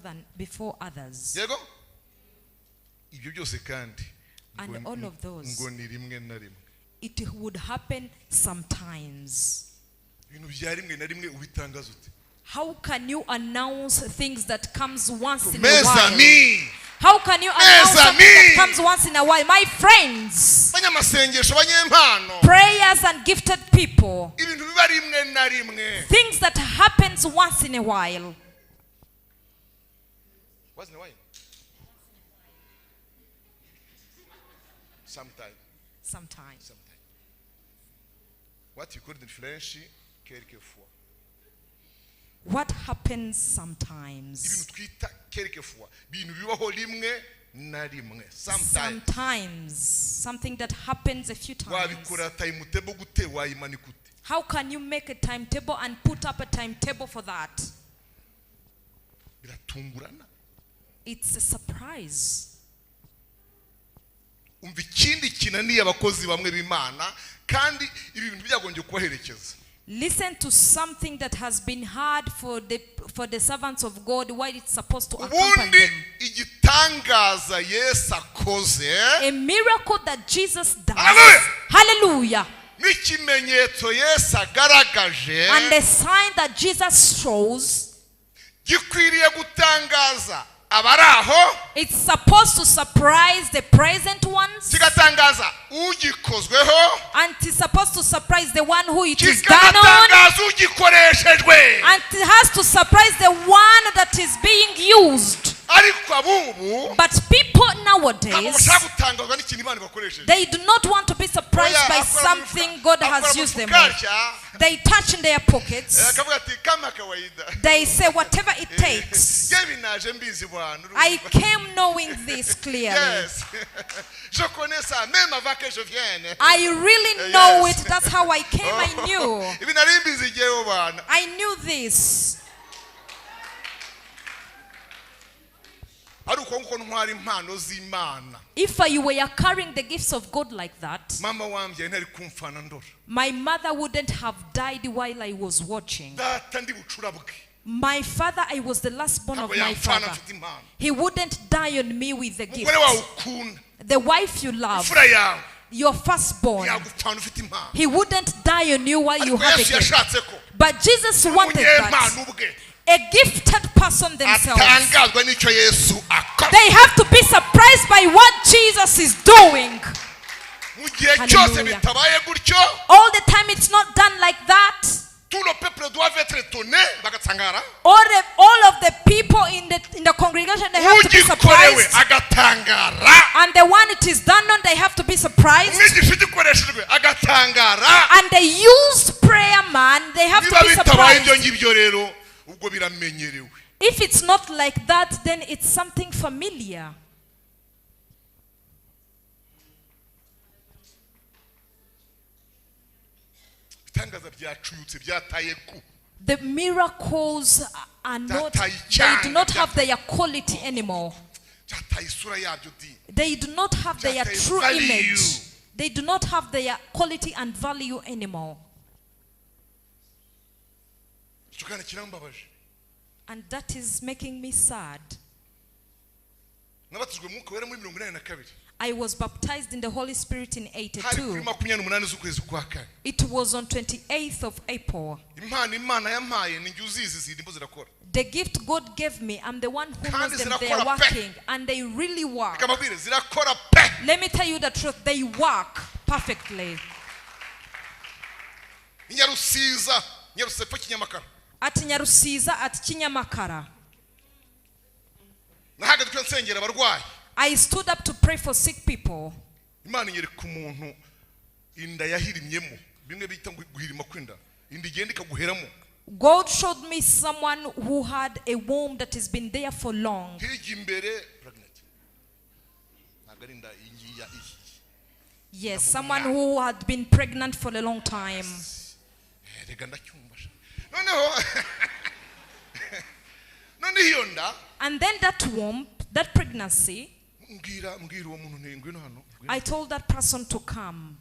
others. Yego? Ibyo byose kandi And all of those. ngo ni rimwe na rimwe. It would happen sometimes. Ibintu bya rimwe na rimwe ubitangaza ute? How can you announce things that comes once in a Mes while? amis, How can you announce Mes something that amis. comes once in a while? My friends, banyamasengesho, banyempano, prayers and gifted people, ibintu biba rimwe na rimwe. things that happens once in a while. Once in a while. Sometime. Sometimes. Sometime. What you call in French, quelquefois. What happens sometimes? Ibintu twita quelquefois. Ibintu bibaho rimwe na rimwe. Sometimes. Sometimes. Something that happens a few times. Wabikora timetable gute, wayimanika ute? How can you make a timetable and put up a timetable for that? Biratungurana. It's a surprise. Umva ikindi kinaniye abakozi bamwe b'Imana kandi ibi bintu byagombye kubaherekeza. Listen to something that has been hard for the servants of God while it's supposed to accompany Ubundi them. igitangaza Yesu akoze, A miracle that Jesus does. Hallelujah. Hallelujah. N'ikimenyetso Yesu agaragaje, And the sign that Jesus shows, gikwiriye gutangaza abari aho, it's supposed to surprise the present ones, kigatangaza ugikozweho, and it's supposed to surprise the one who it is done on, kikanatangaza ugikoreshejwe. and it has to surprise the one that is being used. Ariko abubu But people ntabwo nowadays, bashaka gutangazwa n'ikintu Imana ibakoresheje. they do not want to be surprised Oya, by akora mu something mufuka- God akora has mu used them mufuka with. atya, They touch in their pockets. akavuga ati kama kawaida. They say whatever it takes. Yewe naje mbizi bwana. I came knowing this clearly. Yes. Je connais ça même avant que je vienne. I really know Yes. it. That's how I came. I knew. Ibi nari mbizi jyewe bwana. I knew this. Ari uko nguko ntwara impano z'Imana. If I were carrying the gifts of God like that, Mama wambyaye ntari kumfana ndora. my mother wouldn't have died while I was watching. Data ndi bucura bwe. My father, I was the last born of Ntabwo my yampfana father. mfite impano. He wouldn't die on me with the gift. Umugore wawe ukunda, The wife you love, imfura yawe, your firstborn, yagupfana ufite impano. he wouldn't die on you while you Ariko have a Yesu gift. yashatse ko But Jesus wanted that. umunyempano ubwe A gifted person themselves, atangazwa n'icyo Yesu akora. they have to be surprised by what Jesus is doing. Mu gihe cyose Hallelujah. bitabaye gutyo, All the time it's not done like that. tout le peuple doit être étonné, bagatangara. All of the people in the congregation, they have to be Ugikorewe surprised. agatangara. And the one it is done on, they have to be surprised. Umwigisha ugikoreshejwe agatangara. And the used prayer man, they have to Niba be bitabaye ibyo surprised. ngibyo rero, ubwo biramenyerewe. If it's not like that, then it's something familiar. Ibitangaza byacuyutse byataye ku. The miracles are not, they do not have their quality anymore. Byataye isura yabyo di. They do not have their true image. They do not have their quality and value anymore. Icyo kandi kirambabaje. And that is making me sad. Nabatijwe mu Mwuka Wera muri 82. I was baptized in the Holy Spirit in Hari kuri 82. 28 z'ukwezi kwa kane. It was on 28th of April. Impano Imana yampaye ni njye uzizi zirimo zirakora. The gift God gave me, I'm the one who knows Kandi them. They are zirakora pe. working, and they really work. Reka mbabwire, zirakora pe. Let me tell you the truth, they work perfectly. Nyarusiza, Nyarusefa Kinyamakara. At Nyarusiza, at Kinyamakara, Nahagaze kuri nsengera abarwayi. I stood up to pray for sick people. Imana inyereka umuntu inda yahirimyemo, bimwe bita ngo guhirima kw'inda, inda igenda ikaguheramo. God showed me someone who had a womb that has been there for long. Hirya imbere pregnant. Ntabwo ari inda iyi ngiyi ya iyi. Yes, someone who had been pregnant for a long time. Rega ndacyumva sha. Noneho noneho iyo nda And then that womb, that pregnancy, mbwira uwo muntu nti ngwino hano. Ngwino. I told that person to come.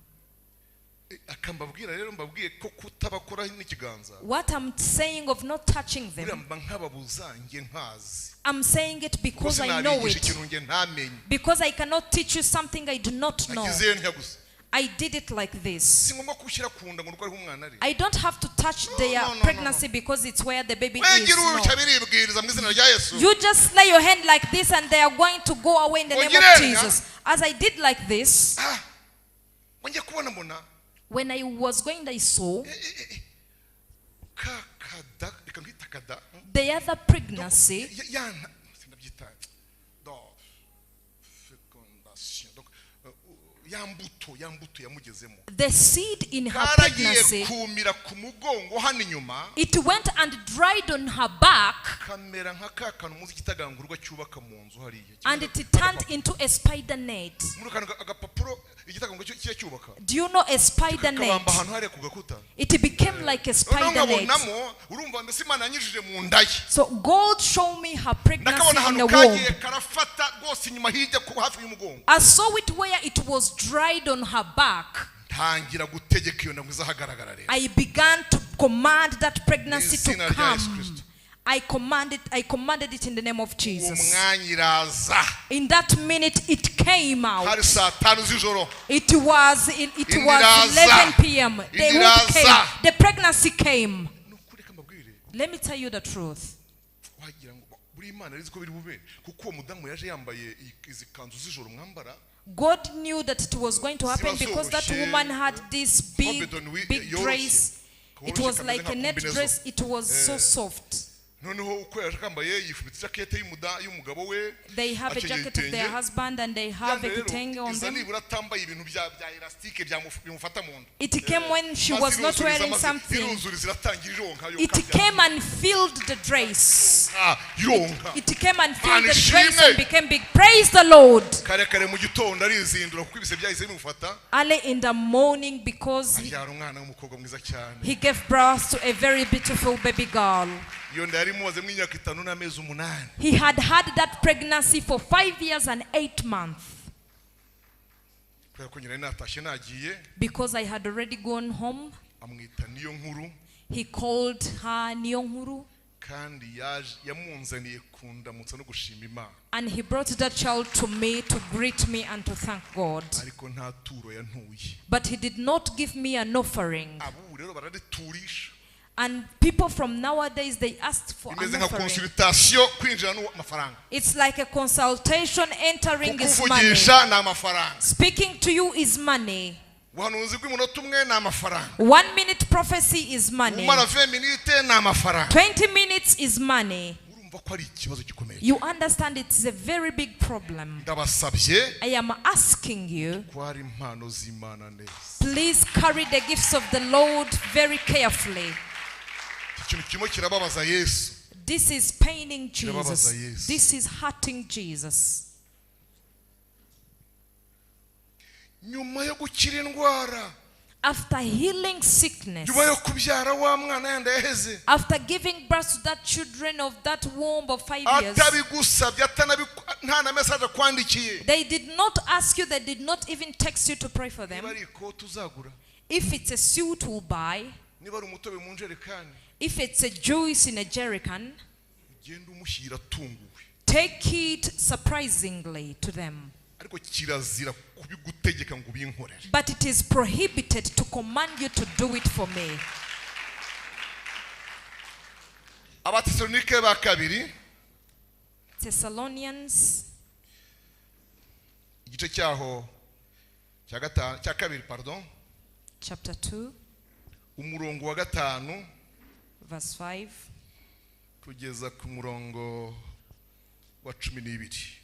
Akambabwira rero mbabwiye ko kutabakora n'ikiganza. What I'm saying of not touching them, Buriya mba nkababuza njye nkazi. I'm saying it because Kuko I know sinabigisha it. ikintu njye ntamenye. Because I cannot teach you something I do not know. Nagizeyo ntya gusa. I did it like this. Si ngombwa kushyira ku nda ngo nuko ariho umwana ari. I don't have to touch their No, no, no, pregnancy because it's where the baby is. Wegira No. urushya biribwiriza mu izina rya Yesu. You just lay your hand like this and they are going to go away in the name of Ongera. Jesus. As I did like this, Ah, wongeye kubona mbona when I was going, I saw ka kada, reka mbwita kada. the other pregnancy. Ya sinabyita. Do fecondation. Donc ya mbuto yamugezemo. The seed in her Karagiye pregnancy, kumira ku mugongo hano inyuma. it went and dried on her back, Kamera nka ka kantu muzi kitagangurwa cyubaka mu nzu hariya. and it turned into a spider net. Muri kantu agapapuro igitagangurwa cyo cyubaka. Do you know a spider net? Kabamba ahantu hariya ku gakuta. It became like a Noneho spider net. nkabonamo urumva mbese Imana yanyujije mu nda ye. So God showed me her pregnancy Ndakabona in the ahantu womb. kagiye karafata rwose inyuma hirya ku hafi y'umugongo. I saw it where it was dried on her back. Ntangira gutegeka iyo nda ngo izahagaragara rero. I began to command that pregnancy to Izina rya Yesu come. Kristo. I commanded it in the name of Uwo Jesus. mwanya iraza. In that minute it came out. Hari saa tanu z'ijoro. It was Iraza. 11 p.m. The womb came. Iraza. The pregnancy came. Ni ukuri reka mbabwire. Let me tell you the truth. Wagira ngo buri Imana yari izi ko biri bube kuko uwo mudamu yaje yambaye izi kanzu z'ijoro mwambara. God knew that it was going to happen because that woman had this big, big dress. It was like a net dress. It was so soft. Noneho uko yaje akambaye yifubitse ijakete y'umugabo we. They have a jacket of their husband and they have a kitenge on them. Nibura atambaye ibintu bya elastique bimufata mu nda. It came when she was not wearing something. Iruzuriza iratangira ironka. It came and filled the dress. Ironka. It came and filled the dress and became big. Praise the Lord. Kare kare mu gitondo arizindura kuko ibise byahise bimufata. Early in the morning because abyara umwana w'umukobwa mwiza cyane. He gave birth to a very beautiful baby girl. Iyo nda yari imumaze mu myaka 5 n'amezi 8. He had had that pregnancy for 5 years and 8 months. Kubera ko nyina natashye nagiye. Because I had already gone home. Amwita Niyonkuru. He called her Niyonkuru. Kandi yaje yamunzaniye kundamutsa no gushima Imana. And he brought that child to me to greet me and to thank God. Ariko nta turo yantuye. But he did not give me an offering. Abu rero barariturisha. And people from nowadays, they asked for Bimeze an nka offering. Consultation kwinjira n'amafaranga. It's like a consultation, entering is money. Kukuvugisha ni amafaranga. Speaking to you is money. Ubuhanuzi bw'umunota umwe ni amafaranga. 1 minute prophecy is money. Umara 20 minutes ni amafaranga. 20 minutes is money. Urumva ko ari ikibazo gikomeye. You understand it's a very big problem. Ndabasabye I am asking you, twara impano z'Imana neza. Please carry the gifts of the Lord very carefully. Iki kintu kirimo kirababaza Yesu. This is paining Kirababaza Jesus. Yesu. This is hurting Jesus. Nyuma yo gukira indwara, After healing sickness, nyuma yo kubyara wa mwana yandi yaheze, after giving birth to that children of that womb of 5 years, atabigusabye nta na message akwandikiye, they did not ask you, they did not even text you to pray for them. Niba ari ikoti uzagura, If it's a suit, we'll buy. Niba ari umutobe mu njerekani, If it's a juice in a jerrycan, ugende umushyira atunguwe. Take it surprisingly to them. Ariko kirazira kubigutegeka ngo ubinkorere. But it is prohibited to command you to do it for me. Abatesalonike ba kabiri, Thessalonians, igice cyaho cya gatanu cya kabiri, pardon, chapter 2, umurongo wa gatanu verse 5 kugeza ku murongo wa 12.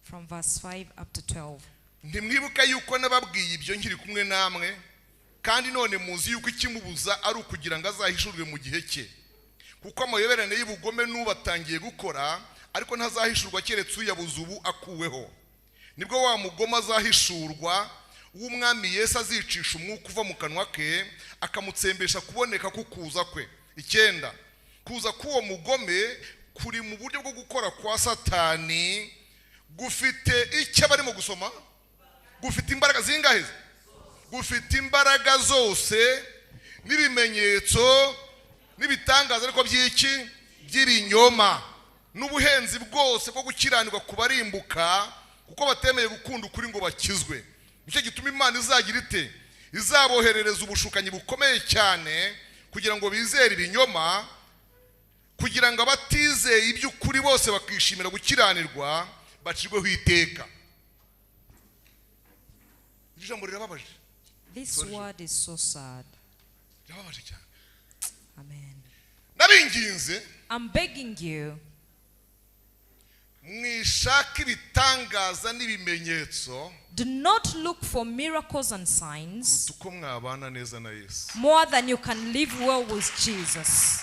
From verse 5 up to 12. Ntimwibuka yuko nababwiye ibyo nkiri kumwe namwe kandi none muzi yuko ikimubuza ari ukugira ngo azahishurwe mu gihe cye kuko amayoberane y'ubugome n'ubu atangiye gukora ariko ntazahishurwa keretse uyabuze ubu akuweho nibwo wa mugome azahishurwa w'umwami Yesu azicisha umwuka uva mu kanwa ke akamutsembesha kuboneka kukuza kwe icyenda kuza k'uwo mugome kuri mu buryo bwo gukora kwa Satani gufite icyo barimo gusoma gufite imbaraga zingahe gufite imbaraga zose n'ibimenyetso n'ibitangaza ariko by'iki by'ibinyoma n'ubuhenzi bwose bwo gukiranirwa ku barimbuka kuko batemeye gukunda ukuri ngo bakizwe nicyo gituma Imana izagira ite izaboherereza ubushukanyi bukomeye cyane kugira ngo bizere ibinyoma kugira ngo abatizeye iby'ukuri bose bakishimira gukiranirwa bacirweho iteka. Iri jambo rirababaje. This Sorry. Word is so sad. Rirababaje cyane. Amen. Nabinginze I'm begging you, mwishake ibitangaza n'ibimenyetso do not look for miracles and signs kuruta uko mwabana neza na Yesu. More than you can live well with Jesus.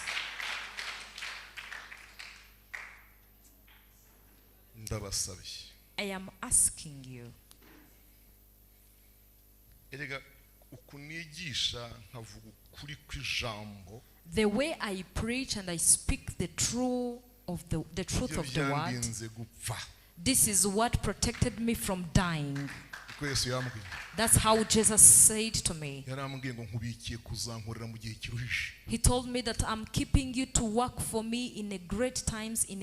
Ndabasabye. I am asking you. Erega uku nigisha nkavuga ukuri kw'ijambo The way I preach and I speak the truth ibyo of the word, byandinze gupfa. This is what protected me from dying. Niko Yesu yambwiye. That's how Jesus said to me. Yarambwiye ngo nkubikiye kuzankorera mu gihe kiruhije. He told me that I'm keeping you to work for me in a great times, in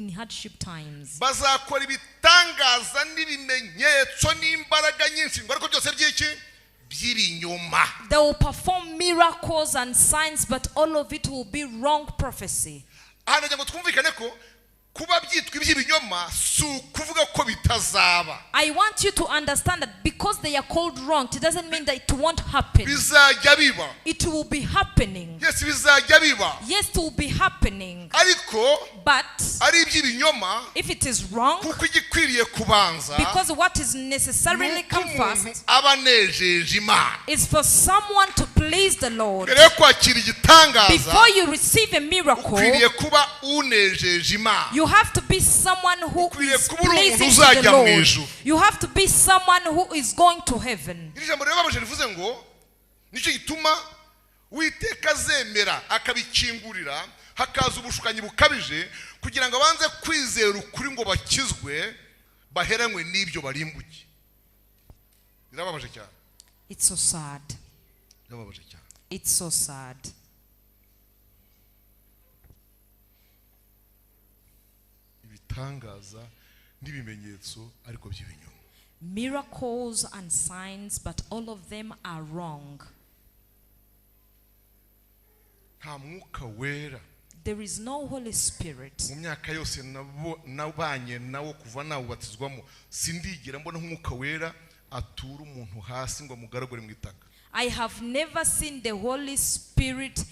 hardship times. Bazakora ibitangaza n'ibimenyetso n'imbaraga nyinshi ngo ariko byose by'iki by'ibinyoma. They will perform miracles and signs, but all of it will be wrong prophecy. Aha nagira ngo twumvikane ko kuba byitwa iby'ibinyoma si ukuvuga ko bitazaba. I want you to understand that because they are called wrong, it doesn't mean that it won't happen. Bizajya biba. It will be happening. Yes, bizajya biba. Yes, it will be happening. Ariko But ari iby'ibinyoma if it is wrong, kuko igikwiriye kubanza because what is necessarily ni uko come umuntu first aba anejeje Imana is for someone to please the Lord. mbere yo kwakira igitangaza Before you receive a miracle, ukwiriye kuba unejeje Imana. you have to be someone who Ukwiriye is kuba uri umuntu pleasing to the uzajya mu Lord. ijuru. You have to be someone who is going to heaven. Iri jambo rirababaje rivuze ngo nicyo gituma Uwiteka azemera akabikingurira hakaza ubushukanyi bukabije kugira ngo abanze kwizera ukuri ngo bakizwe baheranywe n'ibyo barimbuke. Birababaje cyane. It's so sad. Birababaje cyane. It's so sad. Ibitangaza n'ibimenyetso ariko by'ibinyoma. Miracles and signs, but all of them are wrong. Nta mwuka wera. There is no Holy Spirit. Mu myaka yose nabanye nawo kuva nawubatizwamo, sindigera mbona nk'umwuka wera atura umuntu hasi ngo amugaragure mu itaka. I have never seen the Holy Spirit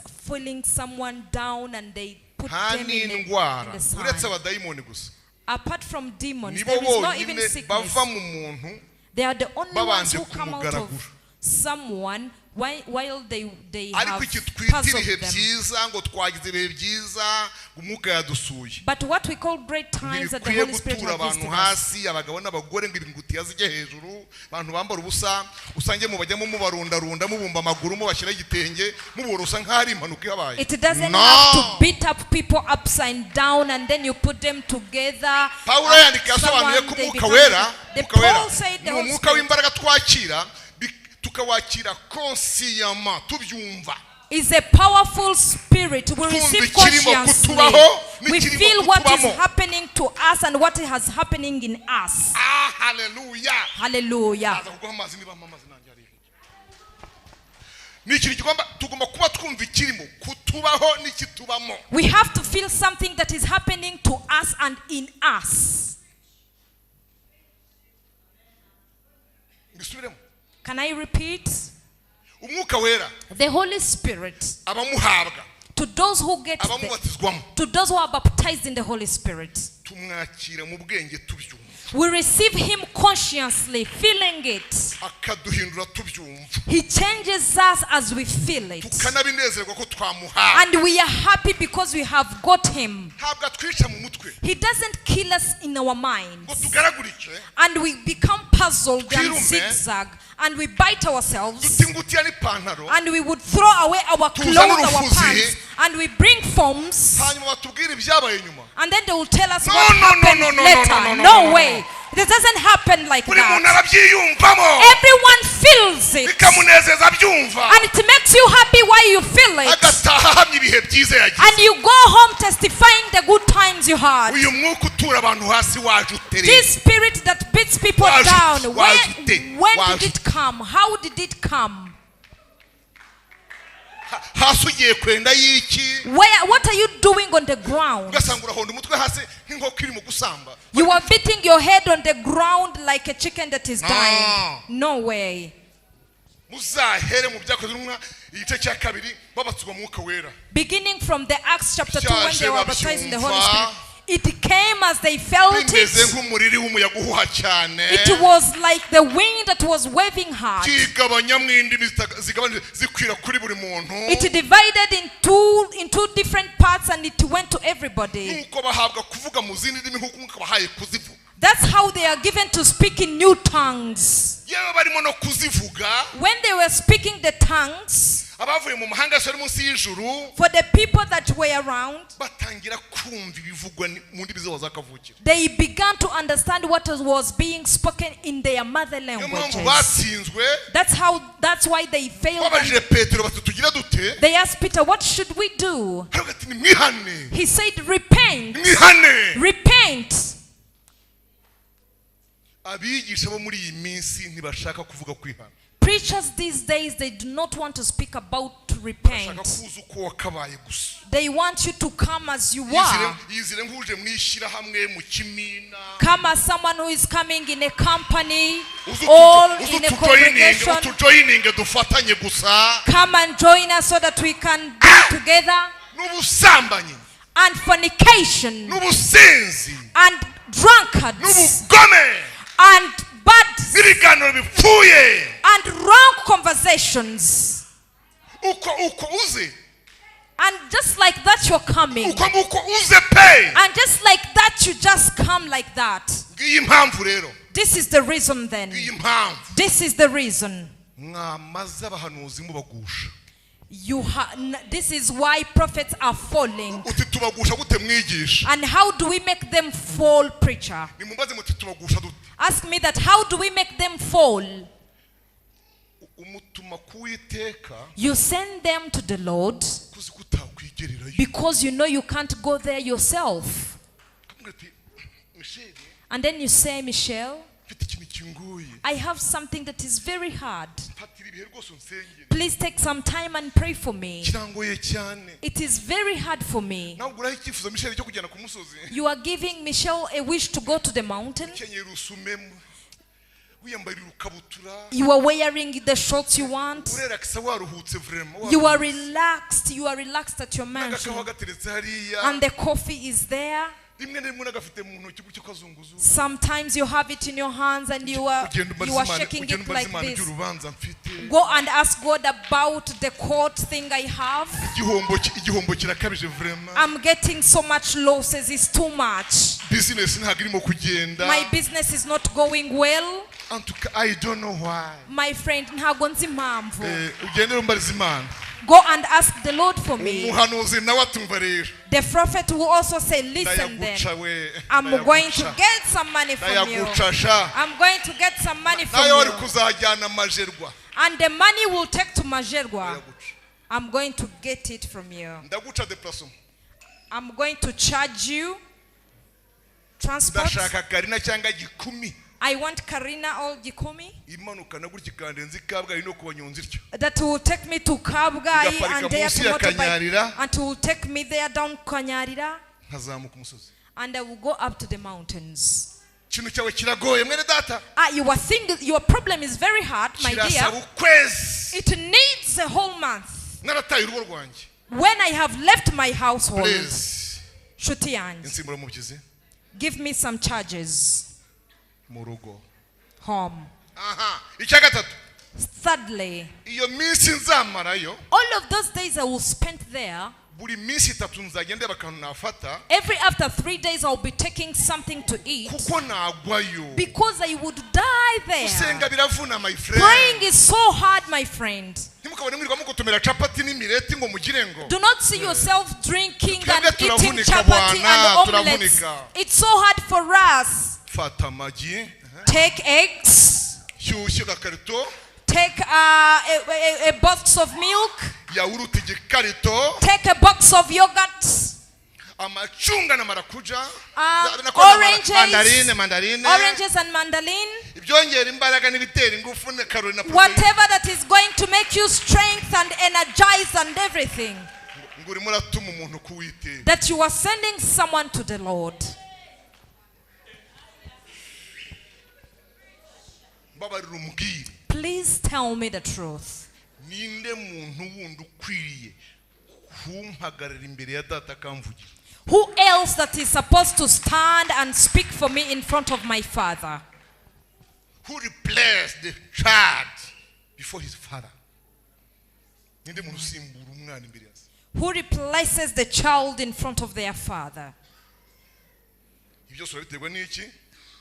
filling someone down and they put Nta them in n'indwara the sand. Uretse abadayimoni gusa. Apart from demons, Nibo there is not even bonyine sickness. bava mu muntu They are the only ones babanje who come out of kumugaragura. Someone while they Ariko have iki twita puzzled ibihe them. Byiza ngo twagize ibihe byiza ngo umwuka yadusuye. But what we call great times that the Ntibikwiye Holy Spirit gutura has abantu visited us. hasi, abagabo n'abagore, ngo ingutiya zijye hejuru, abantu bambara ubusa, usange mubajyamo mubarundarunda, mubumba amaguru, mubashyiraho igitenge, muborosa nk'aho ari impanuka ihabaye. It doesn't No. have to beat up people upside down and then you put them together. Pawulo And yandika yasobanuye someone, ko they umwuka become- wera, The umwuka wera Paul said the ni Holy umwuka Spirit w'imbaraga twakira tukawakira consciemment tubyumva. Is a powerful spirit. We Twumva receive ikirimo consciously. kutubaho We n'ikirimo feel what is kutubamo. Happening to us and what is happening in us. Ah, haleluya. Hallelujah. Aza kuguha amazi niba ampa amazi nanjye hariya. Ni ikintu kigomba tugomba kuba twumva ikirimo kutubaho n'ikitubamo. We have to feel something that is happening to us and in us. Mbisubiremo. Can I repeat? Umwuka wera The Holy Spirit, abamuhabwa, to those who get abamubatizwamo, to those who are baptized in the Holy Spirit, tumwakira mu bwenge tubyumva. We receive him consciously, feeling it. Akaduhindura tubyumva. He changes us as we feel it. Tukanabinezerwa ko twamuhawe. And we are happy because we have got him. Ntabwo atwica mu mutwe He doesn't kill us in our ngo minds. tugaragurike, And we become puzzled and Twirume. Zigzag. And we bite ourselves. Duta ingutiya n'ipantaro, And we would throw away our Tuzane clothes, our urufuzi. pants. And we bring forms. Hanyuma batubwire ibyabaye nyuma. And then they will tell us No, what no, no, happened no, no, no, later. no, no, no, No no, no. way. It doesn't happen like Buri muntu that. arabyiyumvamo. Everyone feels it. Bikamunezeza abyumva. And it makes you happy while you feel it. Agataha ahamya ibihe byiza yagize. And you go home testifying the good times you had. Uyu mwuka utura abantu hasi waje utereye? This spirit that beats people Waje down, waje ute? when Waje did it come? How did it come? Hasi ugiye kwenda y'iki? What are you doing on the ground? Ugasanga urahonda umutwe hasi nk'inkoko irimo gusamba. You are beating your head on the ground like a chicken that is No. dying. No way. Muzahere mu byakozwe n'intumwa igice cya kabiri babatizwa mwuka wera. Beginning from the Acts chapter 2 when they were baptized in the Holy Byaje Spirit, it came as they felt bimeze it. Nk'umuriri w'umuyaga uhuha cyane. It was like the wind that was waving hard. Kigabanyamo indimi zigabanije zikwira kuri buri muntu. It divided in two different parts and it went to everybody. Nuko bahabwa kuvuga mu zindi ndimi nk'uko umwuka bahaye kuzivuga. That's how they are given to speak in new tongues. Yewe barimo no kuzivuga, When they were speaking the tongues, abavuye mu mahanga yose ari munsi y'ijuru for the people that were around, batangira kumva ibivugwa mu ndimi zabo zakavukira. They began to understand what was being spoken in their mother Niyo mpamvu languages. Batsinzwe. That's why they failed. Babajije Petero bati tugire dute? They asked Peter, "What should we do?" Aravuga ati nimwihane. He said, "Repent." Nimwihane. Repent. Abigisha bo muri iyi minsi ntibashaka kuvuga kwihana. Preachers these days, they do not want to speak about Bashaka repent. Kuza uko wakabaye gusa. They want you to come as you Yizire are. Yizire nk'uje mu ishyirahamwe mu kimina. Come as someone who is coming in a company Uze or utu- in a uze utujoyininge congregation. utujoyininge dufatanye gusa. Come and join us so that we can be together. N'ubusambanyi, And fornication n'ubusinzi, and drunkards n'ubugome, and bad n'ibiganiro bipfuye. And wrong conversations. Uko uko uze. And just like that, you're coming. Uko nguko uze pe. And just like that, you just come like that. Ngiyi impamvu rero. This is the reason then. Ngiyi impamvu. This is the reason. Mwamaze abahanuzi mubagusha. This is why prophets are falling. Uti tubagusha gute mwigisha? And how do we make them fall, preacher? Nimumbaze muti tubagusha dute? Ask me that. How do we make them fall? Umutuma kuwiteka You send them to the Lord kuzi ko utakwigererayo. Because you know you can't go there yourself. And then you say, Michelle, I have something that is very hard. Please take some time and pray for me. It is very hard for me. You are giving Michelle a wish to go to the mountain. You are wearing the shorts you want. You are relaxed. You are relaxed at your mansion. And the coffee is there. Sometimes you have it in your hands and you are shaking it like this. Go and ask God about the court thing I have. I'm getting so much losses, it's too much. My business is not going well. I don't know why. My friend, ntago nzi impamvu. Go and ask the Lord for me. The prophet will also say, listen then, I'm going to get some money from you. I'm going to get some money from you. And the money will take to Majerwa. I'm going to get it from you. I'm going to charge you transport. I want Karina or Gikumi that will take me to Kabgayi and there to motorbike, and will take me there down Kanyarira, and I will go up to the mountains. Your problem is very hard, my dear. It needs a whole month. When I have left my household, give me some charges. Home. Thirdly, all of those days I will spend there, every after 3 days I'll be taking something to eat, because I would die there. Praying is so hard, my friend. Do not see yourself drinking and eating chapati and omelets. It's so hard for us. Take eggs. Take a box of milk. Take a box of yogurt. Oranges, oranges and mandarin. Whatever that is going to make you strength and energize and everything. That you are sending someone to the Lord. Please tell me the truth. Who else that is supposed to stand and speak for me in front of my father? Who replaced the child before his father? Who replaces the child in front of their father?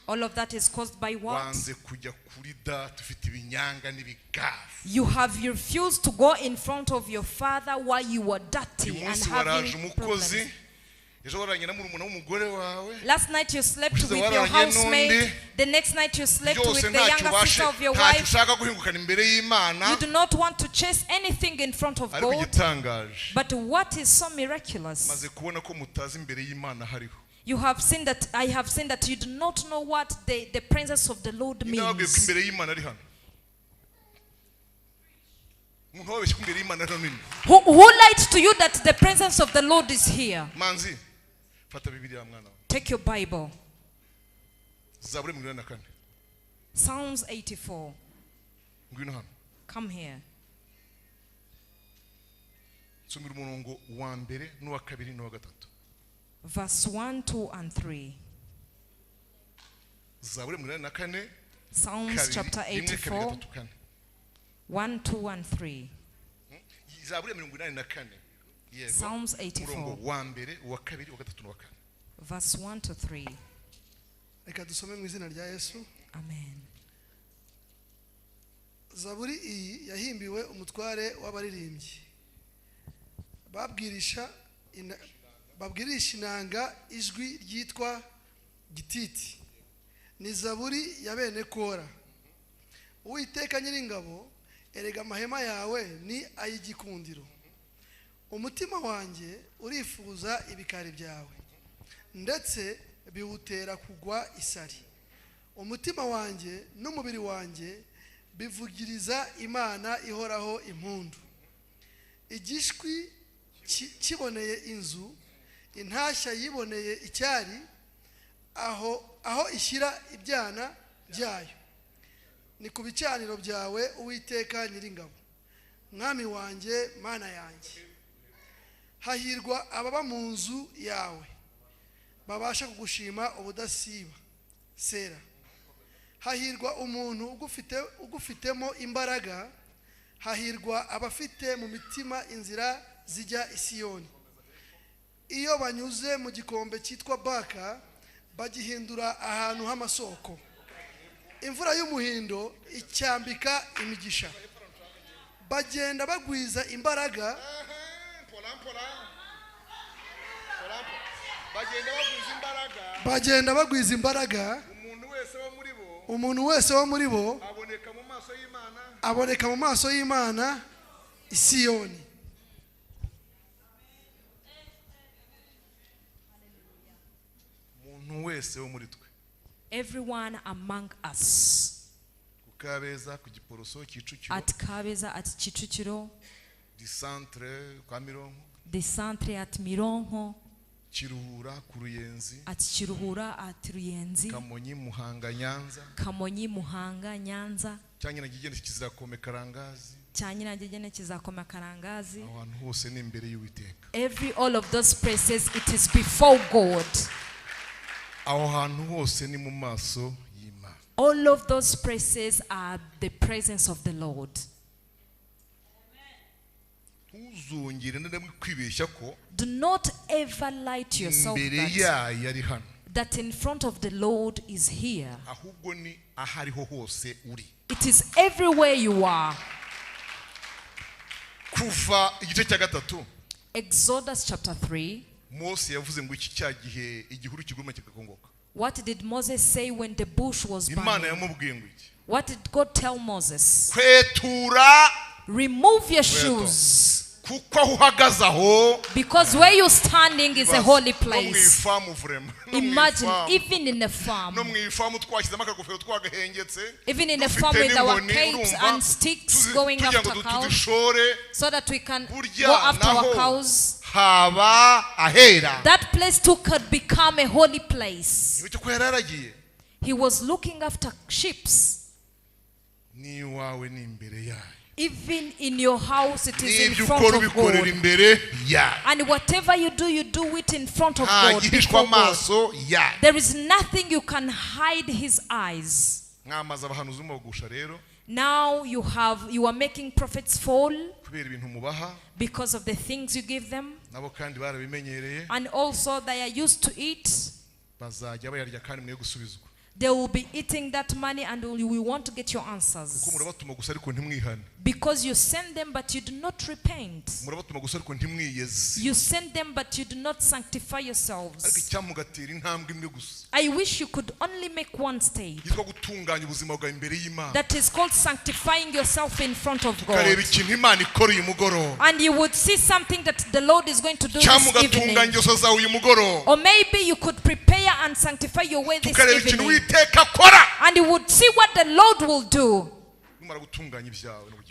All of that is caused by what? You have refused to go in front of your father while you were dirty and having problems. Last night you slept with your housemate. The next night you slept with the younger sister of your wife. You do not want to chase anything in front of God. But what is so miraculous? You have seen that I have seen that you do not know what the presence of the Lord means. Who lied to you that the presence of the Lord is here? Take your Bible. Psalms 84. Come here. Verse 1, 2, and 3. Psalms chapter 84, 1, 2, and 3. Psalms 84, verse 1 to 3. Amen. Zaburi iyi yahimbiwe umutware w'abaririmbyi. Babwirisha inanga ijwi ryitwa gititi. Ni zaburi ya bene Kora. Uwiteka Nyiringabo, erega amahema yawe ni ay'igikundiro. Umutima wanjye urifuza ibikari byawe, ndetse biwutera kugwa isari. Umutima wanjye n'umubiri wanjye bivugiriza Imana ihoraho impundu. Igishwi kiboneye inzu, intashya yiboneye icyari, aho ishyira ibyana byayo. Ni ku bicaniro byawe, Uwiteka Nyiringabo, Mwami wanjye, Mana yanjye. Hahirwa ababa mu nzu yawe, babasha kugushima ubudasiba. Sera. Hahirwa umuntu ugufitemo imbaraga, hahirwa abafite mu mitima inzira zijya i Siyoni. Iyo banyuze mu gikombe cyitwa Baka, bagihindura ahantu h'amasoko. Imvura y'umuhindo icyambika imigisha. Bagenda bagwiza imbaraga, bagenda bagwiza imbaraga. Umuntu wese wo muri bo aboneka mu maso y'Imana i Siyoni. Umuntu wese wo muri twe. Everyone among us. Ku Kabeza, ku Giporoso, Kicukiro. At Kabeza, at Kicukiro. The centre kwa Mironko. The centre at Mironko. Kiruhura ku Ruyenzi. At Kiruhura at Ruyenzi. Kamonyi, Muhanga, Nyanza. Kamonyi, Muhanga, Nyanza. Cyangwa nagigende kizakome Karangazi. Cyangwa nagigende kizakome Karangazi. Aho hantu hose ni imbere y'Uwiteka. Every all of those places, it is before God. Aho hantu hose ni mu maso y'Imana. All of those places are the presence of the Lord. Ntuzongere na rimwe kwibeshya ko Do not ever lie to yourself imbere yayo ari hano. that in front of the Lord is here. Ahubwo ni ahariho hose uri. It is everywhere you are. Kuva igice cya 3. Exodus chapter 3. Mose yavuze ngo iki cya gihe igihuru kiguma kigakongoka. What did Moses say when the bush was burning? Imana yamubwiye ngo iki? What did God tell Moses? Kwetura. Remove your shoes. Kuko aho uhagaze aho. Because where you're standing is a holy place. Imagine, even in a farm. No mu ifamu twashyizemo akagofero twagahengetse. Even in a farm with our capes and sticks going after cows, so that we can go after our cows. Haba ahera. That place too could become a holy place. Ko yararagiye. He was looking after sheep. Ni wawe ni imbere yayo. Even in your house, it is in front of God. And whatever you do, you do it in front of God. Before God. There is nothing you can hide his eyes. Now you are making prophets fall because of the things you give them. And also they are used to it. They will be eating that money and we want to get your answers. Because you send them but you do not repent. You send them but you do not sanctify yourselves. I wish you could only make one step. That is called sanctifying yourself in front of God. And you would see something that the Lord is going to do this evening. Or maybe you could prepare and sanctify your way this evening. And you would see what the Lord will do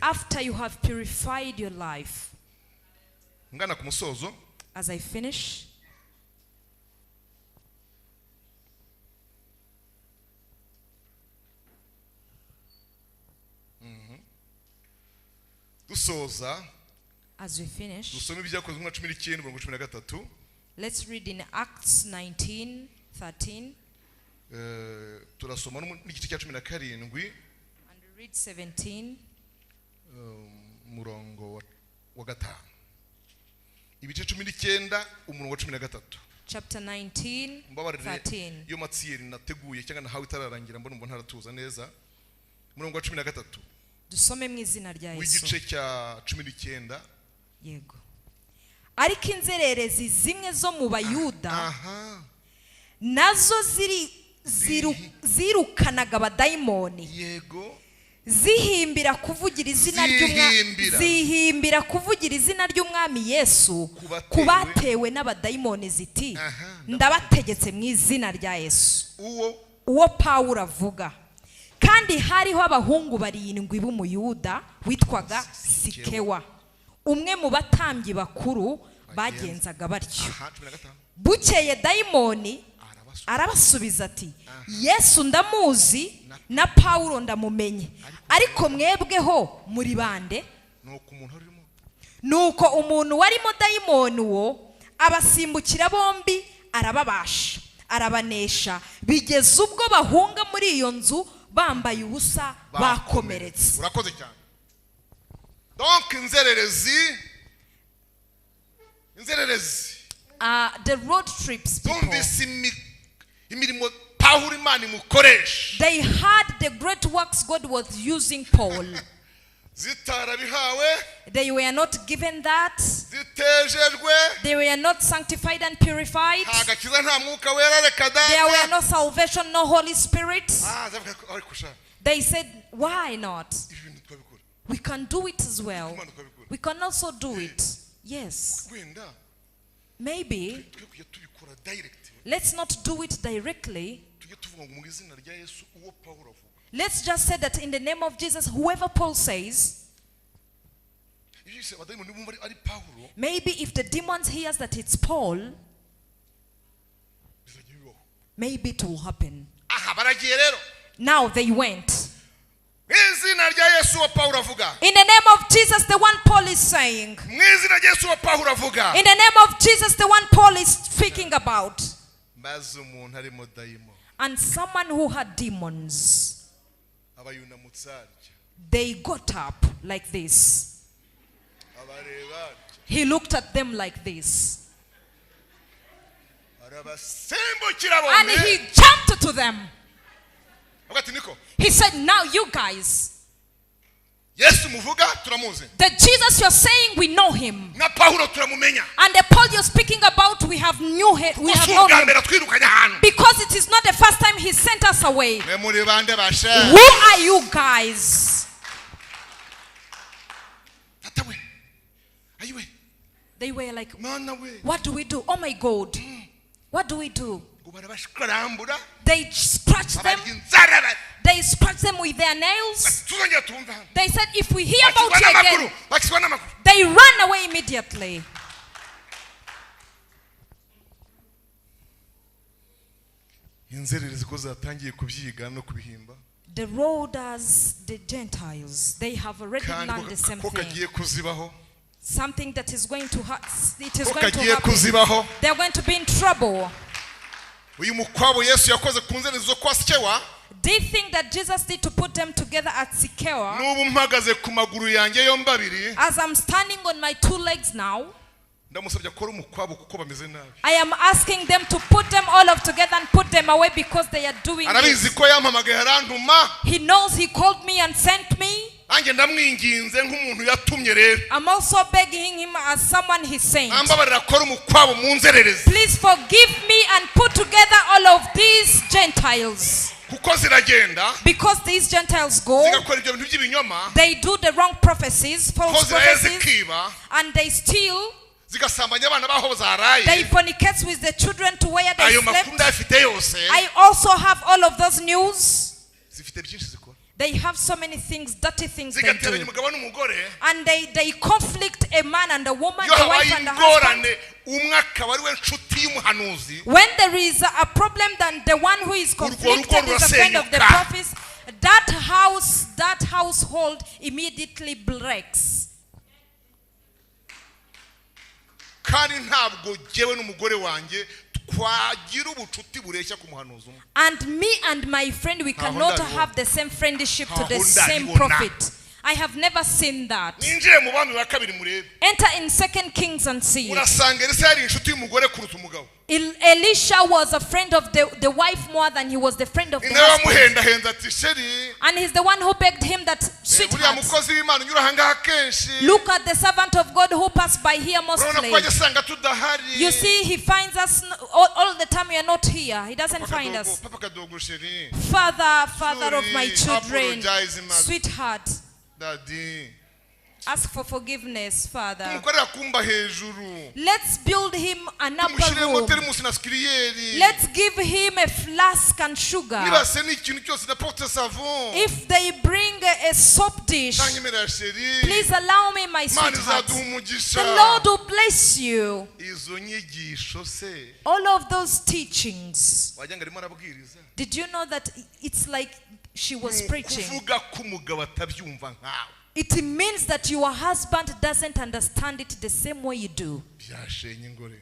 after you have purified your life. As I finish, as we finish, let's read in Acts 19:13. Turasoma n'igice cya 17 and read 17 umurongo wa 5. Ibice 19 umurongo wa 13. Chapter 19 13. Yo matsiyeri nateguye cyangwa nahawe itararangira mbona mbona ntaratuza neza. Umurongo wa 13. Dusome mu izina rya Yesu. Igice cya 19. Yego. Ariko inzererezi zimwe zo mu Bayuda nazo zirukanaga abadayimoni. Yego. Zihimbira kuvugira izina Zihimbira. Zihimbira kuvugira izina ry'umwami Yesu Kubatewe. Kubatewe n'abadayimoni ziti Aha, ndabategetse mu izina rya Yesu uwo uwo Pawulo avuga. Kandi hariho abahungu barindwi b'umuyuda witwaga Sikewa, umwe mu batambyi bakuru bagenzaga batyo. Aha, 15. Bukeye dayimoni Arabasubiza. arabasubiza ati Yesu ndamuzi na Pawulo ndamumenye, ariko mwebweho muri bande? Nuko umuntu arimo Nuko umuntu warimo dayimoni uwo abasimbukira bombi, arababasha, arabanesha, bigeza ubwo bahunga muri iyo nzu bambaye ubusa bakomeretse. Urakoze cyane. Donc inzererezi, inzererezi The road trips people, zumvise imirimo Pawulo Imana imukoresha, they had the great works God was using Paul. Zitarabihawe, They were not given that. Zitejejwe, They were not sanctified and purified. Nta gakiza, nta mwuka wera, reka There were data. no salvation, no Holy Spirit. Ah, zavuga ko ariko sha They said, why not? Ibi bintu twabikora. We can do it as well. Imana twabikora. We can also do it. Yes. Wenda Maybe twe kujya tubikora direct, let's not do it directly. Tujye tuvuga ngo mu izina rya Yesu uwo Pawulo avuga. Let's just say that in the name of Jesus, whoever Paul says, Iyo yise abadayimoni bumva ari Pawulo, maybe if the demons hears that it's Paul, bizajya bibaho. Maybe it will happen. Aha baragiye rero. Now they went. Mu izina rya Yesu uwo Pawulo avuga. In the name of Jesus, the one Paul is saying. Mu izina rya Yesu uwo Pawulo avuga. In the name of Jesus, the one Paul is speaking about. Maze umuntu arimo dayimoni And someone who had demons, aba yunamutse atya, they got up like this. Abareba atya, He looked at them like this. Arabasimbukira And bombi. he jumped to them. Avuga ati niko He said, now you guys, Yesu muvuga turamuzi, the Jesus you're saying, we know him. Na Pawulo turamumenya. And the Paul you're speaking about, we have knew him. We have Si known ubwa him. mbere atwirukanye ahantu. Because it is not the first time he sent us away. Mwe muri bande bashe? Who are you guys? Tata we, ayiwe, They were like, Mana we. what do we do? Oh my God. What do we do? Ngo barabashikarambura, They scratched them. babarya inzara bati, They scratched them with their nails. tuzongera tumve hano. They said, if we hear about Bakizwa you n'amaguru, again, bakizwa n'amaguru. they run away immediately. Inzererezi ko zatangiye kubyiga no kubihimba, The roaders, the Gentiles, they have already kandi learned the same ko thing. kagiye kuzibaho, Something that is going to it is ko going to kagiye happen. kuzibaho. They are going to be in trouble. Uyu mukwabo Yesu yakoze ku nzererezi zo kwa Sikewa, The thing that Jesus did to put them together at Sikewa, n'ubu mpagaze ku maguru yanjye yombi abiri, as I'm standing on my two legs now, ndamusabye akore umukwabo kuko bameze nabi. I am asking them to put them all up together and put them away because they are doing Arabizi this. Ko yampamagaye arantuma. He knows he called me and sent me. Nanjye ndamwinginze nk'umuntu yatumye rero, I'm also begging him as someone he sent. ambabarira akore umukwabo mu nzererezi, Please forgive me and put together all of these Gentiles. Kuko ziragenda, Because these Gentiles go, zigakora ibyo bintu by'ibinyoma, they do the wrong prophecies, ko false ziraye prophecies, zikiba, and they steal. Zigasambanya abana baho zaraye. They fornicate with the children to where they Ayo makuru slept. ndayafite yose. I also have all of those news. Zifite byinshi zikora, They have so many things, dirty things they zigateranya do. umugabo n'umugore. And they conflict a man and a woman, Iyo the habaye wife and the husband. ingorane umwe akaba ari we nshuti y'umuhanuzi, When there is a problem, then the one who is Urwo rugo conflicted is a friend of the rurasenyuka. prophet. That house, that household immediately breaks. Kandi ntabwo jyewe n'umugore wanjye twagira ubucuti bureshya ku muhanuzi umwe. And me and my friend, we Ntaho cannot ndabibona. have the same friendship to the Ntaho same ndabibona. prophet. I have never seen that. Ninjire mu bami ba kabiri murebe. Enter in Second Kings and see it. Urasanga Elisa yari inshuti y'umugore kuruta umugabo. Elisha was a friend of the wife more than he was the friend of Ni the nawe husband. wamuhendahenza ati chéri, And he's the one who begged him that, uriya sweetheart, mukozi w'Imana unyura ahangaha kenshi, look at the servant of God who passes pass by here Urabona ko mostly. ajya asanga tudahari. You see, he finds us all the time we are not here. He doesn't Papa find Kadogo, us. Papa Kadogo chéri. Father, father of my Sorry, children, apologize, ma- sweetheart, Daddy. ask for forgiveness, Father. Tumukorera kumba hejuru. Let's build him an upper Tumushyiremo room. teremusi na sikiriyeri. Let's give him a flask and sugar. Nibase n'ikintu cyose na porte savon. If they bring a soap dish, Tanyemerera chéri. please allow me, my Imana sweetheart. izaduha umugisha. The Lord will bless you. Izo nyigisho se All of those teachings. wagira ngo arimo arabwiriza. Did you know that it's like she was Ni preaching? ukuvuga ko umugabo atabyumva nkawe. It means that your husband doesn't understand it the same way you do. Byashenye ingo rero.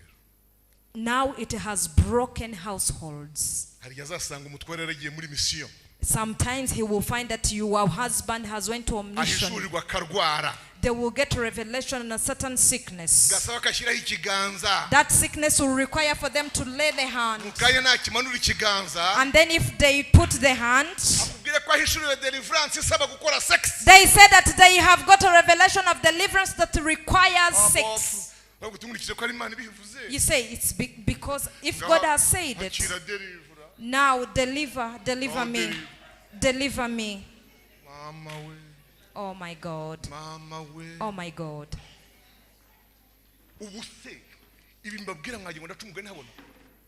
Now it has broken households. Hari igihe azasanga umutware yaragiye muri misiyo. Sometimes he will find that your husband has went to a mission. Ahishurirwa akarwara. They will get revelation on a certain sickness. Gasaba akashyiraho ikiganza. That sickness will require for them to lay the hand. Mu kanya nakimanura ikiganza. And then if they put the hand, Akubwire ko ahishuriwe deliverance isaba gukora sex. they say that they have got a revelation of deliverance that requires sex. Ntabwo tumurikije ko ari Imana ibivuze. You say it's because if God has said it, Akira deliver. now deliver, deliver Oh, me, deliver me. Mama we, Oh my God, mama we. oh my God. Ubu se ibi mbabwira mwagira ngo ndaca umugani habona.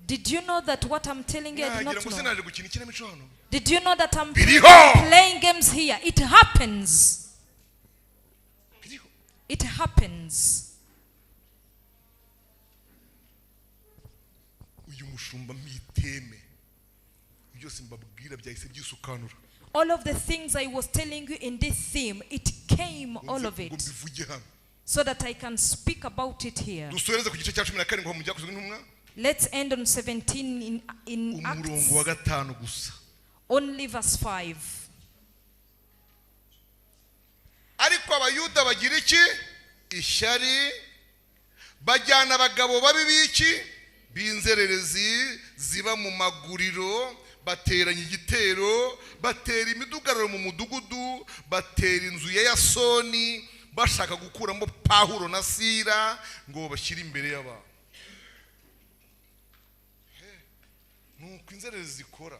Did you know that what I'm telling you, I did Mwagira not ngo se know? naje gukina ikinamico hano. Did you know that I'm Biriho! playing games here? It happens. Biriho. It happens. Uyu mushumba mwiteme. Byose mbabwira byahise byisukanura. All of the things I was telling you in this theme, it came, all of Ngo it, mbivuge hano. so that I can speak about it here. Dusoreze ku gice cya 17 mu byakozwe n'intumwa. Let's end on 17 in Umurongo wa Acts, gatanu gusa. only verse 5. Ariko abayuda bagira iki? Ishyari. Bajyana abagabo babi b'iki? B'inzererezi ziba mu maguriro, bateranya igitero, batera imidugararo mu mudugudu, batera inzu ya Yasoni, bashaka gukuramo Pawulo na Sila ngo bashyire imbere y'abantu. Nuko inzererezi zikora.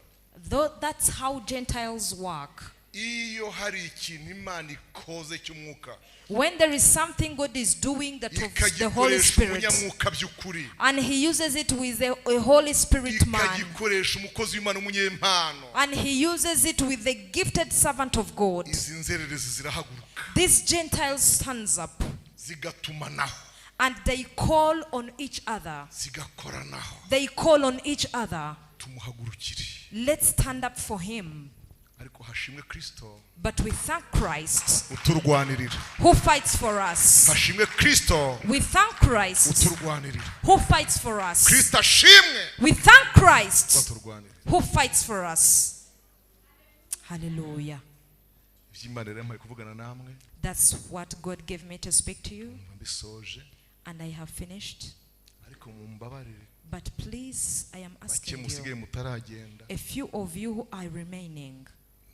Though that's how Gentiles work. Iyo hari ikintu Imana ikoze cy'umwuka, When there is something God is doing that of the Holy ikagikoresha Spirit, umunyamwuka by'ukuri, and He uses it with a Holy Spirit man, ikagikoresha umukozi w'Imana w'umunyempano, and He uses it with the gifted servant of God, izi nzererezi zirahaguruka, these Gentiles stands up zigatumanaho, and they call on each other. zigakoranaho. They call on each other. Tumuhagurukire. Let's stand up for Him. Ariko hashimwe Kristo But we thank Christ uturwanirira. who fights for us. Hashimwe Kristo We thank Christ uturwanirira. who fights for us. Kristo ashimwe We thank Christ uturwanirira. who fights for us. Hallelujah. Iby'Imana rero yampaye kuvugana namwe, That's what God gave me to speak to you, mbisoje, and I have finished. ariko mumbabarire. But please, I am Bake asking musigaye you, mutaragenda. a few of you who are remaining,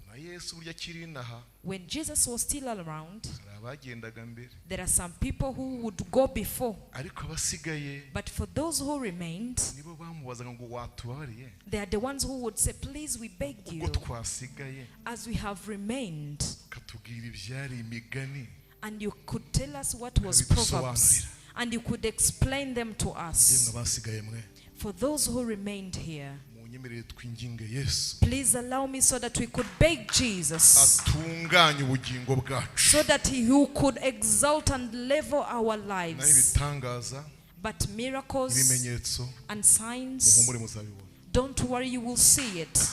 Na Yesu burya akiri inaha, when Jesus was still around, hari abagendaga mbere, there are some people who would go before. ariko abasigaye But for those who remained, nibo bamubazaga ngo watubabariye they are the ones who would say, please, we beg ubwo you, twasigaye, as we have remained, ukatubwira ibyari imigani, and you could tell us what was Proverbs, and you could explain them to us. yemwe abasigaye mwe, For those who remained here, munyemerere twinginge Yesu please allow me so that we could beg Jesus, atunganye ubugingo bwacu, so that he who could exalt and level our naho lives. ibitangaza, But miracles ibimenyetso, and signs, muhumure muzabibona. don't worry, you will see it.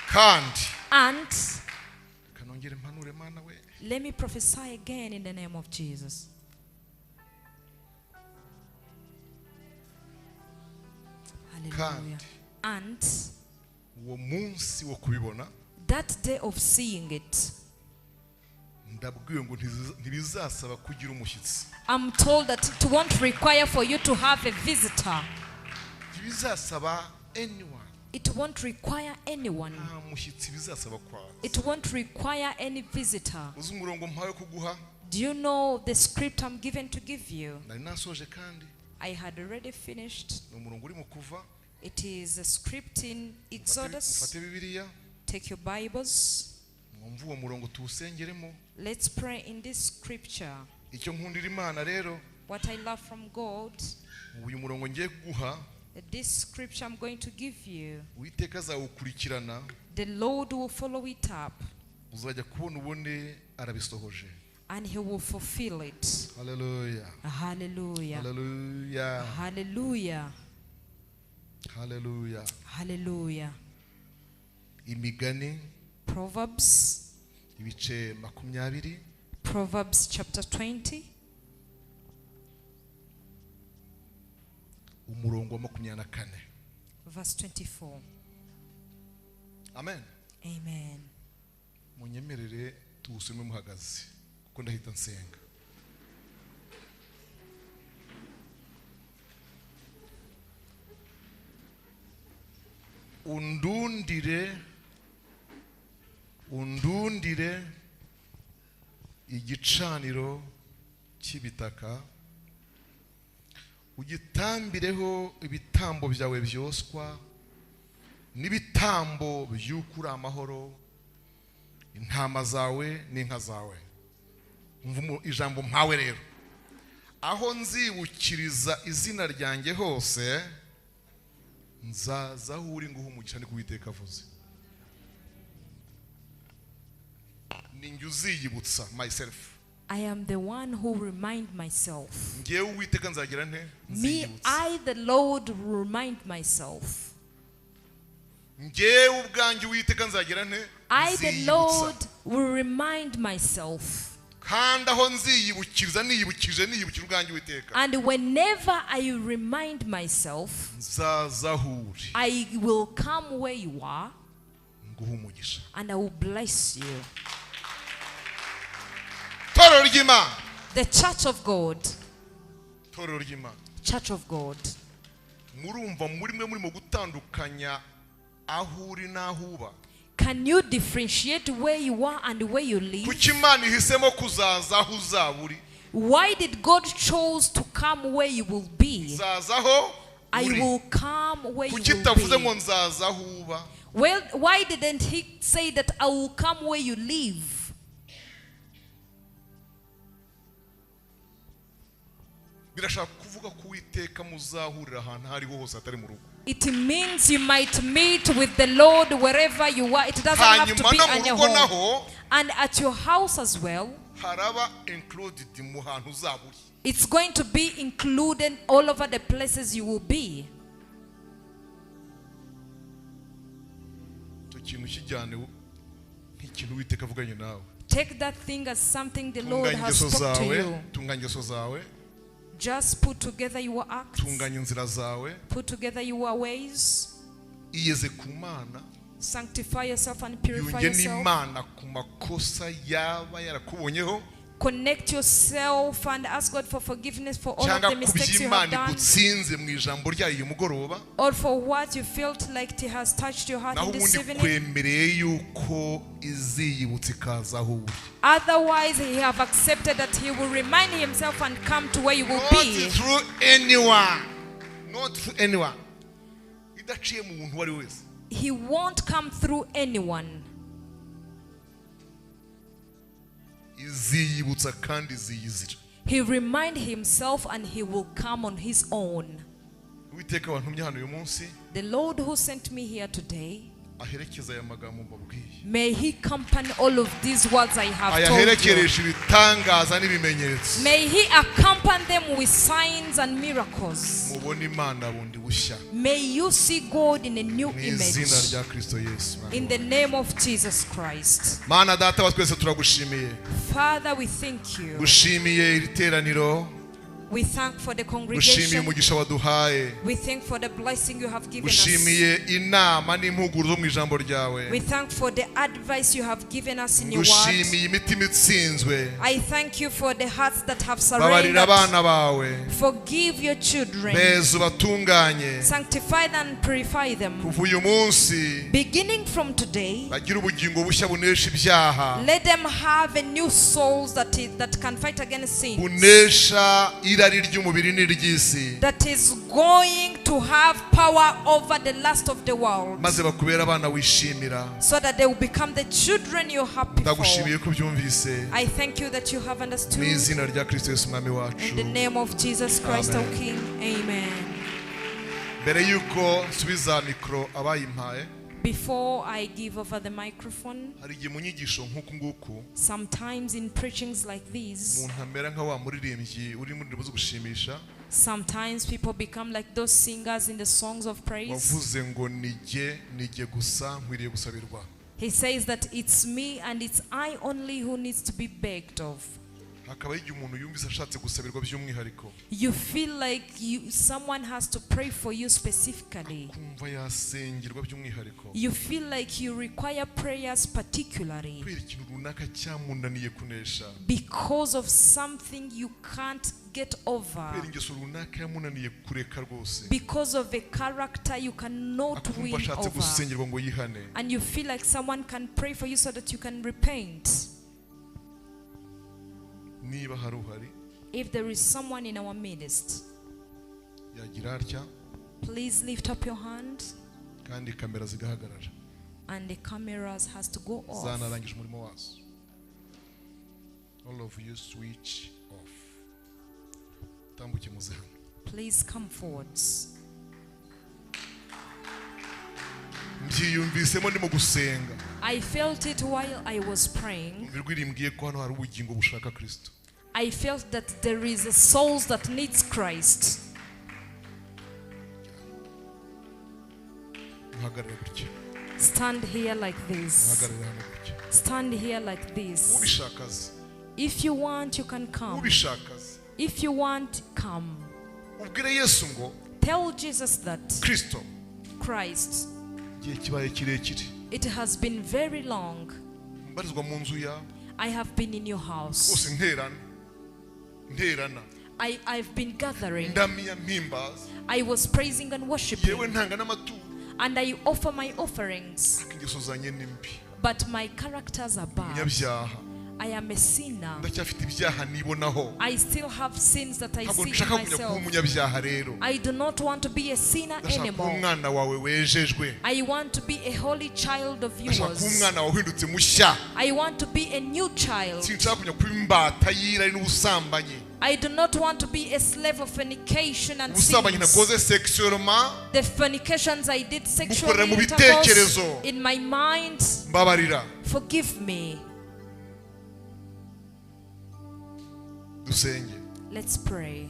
Kandi And kanongere mpanure Mana we, let me prophesy again in the name of Jesus. Hallelujah. And uwo munsi wo kubibona, that day of seeing it, ndabwiwe ngo ntibizasaba kugira umushyitsi. I'm told that it won't require for you to have a visitor. Ntibizasaba anyone. It won't require anyone. Nta mushyitsi bizasaba kwaza. It won't require any visitor. Uzi umurongo mpawe kuguha? Do you know the script I'm given to give you? Nari nasoje kandi. I had already finished. Ni umurongo uri mu Kuva. It is a script in Exodus. Mufate Bibiliya. Take your Bibles. Mwumve uwo murongo tuwusengeremo. Let's pray in this scripture. Icyo nkundira Imana rero, What I love from God, uyu murongo ngiye kuguha, this scripture I'm going to give you, Uwiteka azawukurikirana. The Lord will follow it up. Uzajya kubona ubone arabisohoje. And he will fulfill it. Hallelujah. Hallelujah. Hallelujah. Hallelujah. Hallelujah. Hallelujah. Imigani. Proverbs. Ibice 20. Proverbs chapter 20. Umurongo wa 24. Verse 24. Amen. Amen. Munyemerere tuwusome muhagaze kuko ndahita nsenga. Undundire, undundire igicaniro cy'ibitaka, ugitambireho ibitambo byawe byoswa n'ibitambo by'ukuri amahoro, intama zawe n'inka zawe. Umva ijambo mpawe rero, aho nzibukiriza izina ryanjye hose nzaza aho uri nguha umugisha, ni Uwiteka avuze. Ninjye uziyibutsa myself. I am the one who remind myself. Ngewe Uwiteka nzagira nte? Me, I the Lord will remind myself. Ngewe ubwanjye Uwiteka nzagira nte? I the Lord will remind myself. Kandi aho nziyibukiriza niyibukije niyibukije ubwanjye Uwiteka. And whenever I remind myself, nzaza aho uri. I will come where you are. Nguhe umugisha. And I will bless you. Torero ry'Imana. The church of God. Torero ry'Imana. Church of God. Murumva muri mwe murimo gutandukanya aho uri n'aho uba. Can you differentiate where you are and where you live? Kuki Imana ihisemo kuzaza aho uzaba uri? Why did God chose to come where you will be? Nzaza aho I uri. will come where you Kuki will itavuze be. ngo nzaza aho uba? Well, why didn't he say that I will come where you live? Birashaka kuvuga ko Uwiteka muzahurira ahantu aho ariho hose atari mu rugo. It means you might meet with the Lord wherever you are. It doesn't have to be at your home. And at your house as well. Haraba included mu hantu uzaba uri. It's going to be included all over the places you will be. Icyo kintu kijyane nk'ikintu Uwiteka avuganye nawe. Take that thing as something the Lord has spoke to you. Tunganya ingeso zawe. Just put together your acts. Tunganya inzira zawe. Put together your ways. Iyeze ku Mana. Sanctify yourself and purify Yunge yourself. n'Imana ku makosa yaba yarakubonyeho. Connect yourself and ask God for forgiveness for all of the mistakes you have done. Igutsinze mu ijambo ryayo uyu mugoroba. Or for what you felt like it has touched your heart in this evening. Kwemereye yuko iziyibutsa ikaza aho uri. Otherwise, he have accepted that he will remind himself and come to where you will be. Not through anyone. Not through anyone. Idaciye mu muntu wari wese. He won't come through anyone. Iziyibutsa kandi iziyizira. He remind himself and he will come on his own. Uwiteka wantumye hano uyu munsi. The Lord who sent me here today, aherekeza aya magambo mbabwiye. May he accompany all of these words I have told you. Ayaherekeresha ibitangaza n'ibimenyetso. May he accompany them with signs and miracles. Mubone Imana bundi bushya. May you see God in a new Mu izina image. rya Kristo Yesu. In the name of Jesus Christ. Mana data wa twese turagushimiye. Father, we thank you. Gushimiye iri teraniro. We thank for the Gushimiye congregation. umugisha waduhaye. We thank for the blessing you have given us. Gushimiye inama n'impuguro zo mu ijambo ryawe. We thank for the advice you have given us in your word. Gushimiye imitima itsinzwe. I thank you for the hearts that have Babarira surrendered. abana bawe. Forgive your children. Beza ubatunganye. Sanctify them and purify them. Kuva uyu munsi Beginning from today, bagire ubugingo bushya bunesha ibyaha. let them have a new souls that can fight against sin. Bunesha irari ry'umubiri n'iry'isi. That is going to have power over the lust of the world. Maze bakubera abana wishimira. So that they will become the children you're happy for. Ndagushimiye ko ubyumvise. I thank you that you have Mu understood. izina rya Kristo Yesu umwami wacu. In the name of Jesus Christ, our Amen. King. Amen. Mbere yuko nsubiza mikoro abayimpaye, Before I give over the microphone, hari igihe mu nyigisho nk'uku nguku sometimes in preachings like these, umuntu amera nka wa muririmbyi uri mu ndirimbo zo gushimisha, sometimes people become like those singers in the songs of praise. wavuze ngo nijye nijye gusa nkwiriye gusabirwa. He says that it's me and it's I only who needs to be begged of. Hakaba igihe umuntu yumvise ashatse gusabirwa by'umwihariko. You feel like someone has to pray for you specifically. Kumva yasengerwa by'umwihariko. You feel like you require prayers particularly. Kubera ikintu runaka cyamunaniye kunesha. Because of something you can't get over. Kubera ingeso runaka yamunaniye kureka rwose. Because of a character you cannot Akumva win ashatse over. gusengerwa ngo yihane. And you feel like someone can pray for you so that you can repent. Niba hari uhari, If there is someone in our midst, yagira atya, please lift up your hand. kandi kamera zigahagarara. And the cameras has to go off. Zanarangije umurimo wazo. All of you switch off. Tambuke muze hano. Please come forwards. Mbyiyumvisemo ndimo gusenga. I felt it while I was praying. Ijwi rimbwiye ko hano hari ubugingo bushaka Kristo. I felt that there is a soul that needs Christ. Muhagarare gutya. Stand here like this. Muhagarare hano gutya. Stand here like this. Ubishaka aze. If you want, you can come. Ubishaka aze. If you want, come. Ubwire Yesu ngo Tell Jesus that Kristo Christ, igihe kibaye kirekire. it has been very long. Mbarizwa mu nzu yawe. I have been in your house. Rwose nterana. Nterana. I've been gathering. Ndamiya mpimbaza. I was praising and worshiping. Yewe ntanga n'amaturo. And I offer my offerings. Ariko ingeso zanjye ni mbi. But my characters are bad. Umunyabyaha. I am a sinner. Ndacyafite ibyaha nibonaho. I still have sins that I Ntabwo see in nshaka kujya kuba myself. umunyabyaha rero. I do not want to be a sinner Ndashaka kuba anymore. umwana wawe wejejwe. I want to be a holy child of Ndashaka kuba yours. umwana wawe uhindutse mushya. I want to be a new child. Sinshaka kujya kuba imbata y'irari n'ubusambanyi. I do not want to be a slave of fornication and Ubusambanyi sins. nakoze sexuellement The fornications I did sexually Bukorera mu intercourse bitekerezo. in my mind. Mbabarira. Forgive me. Dusenge. Let's pray.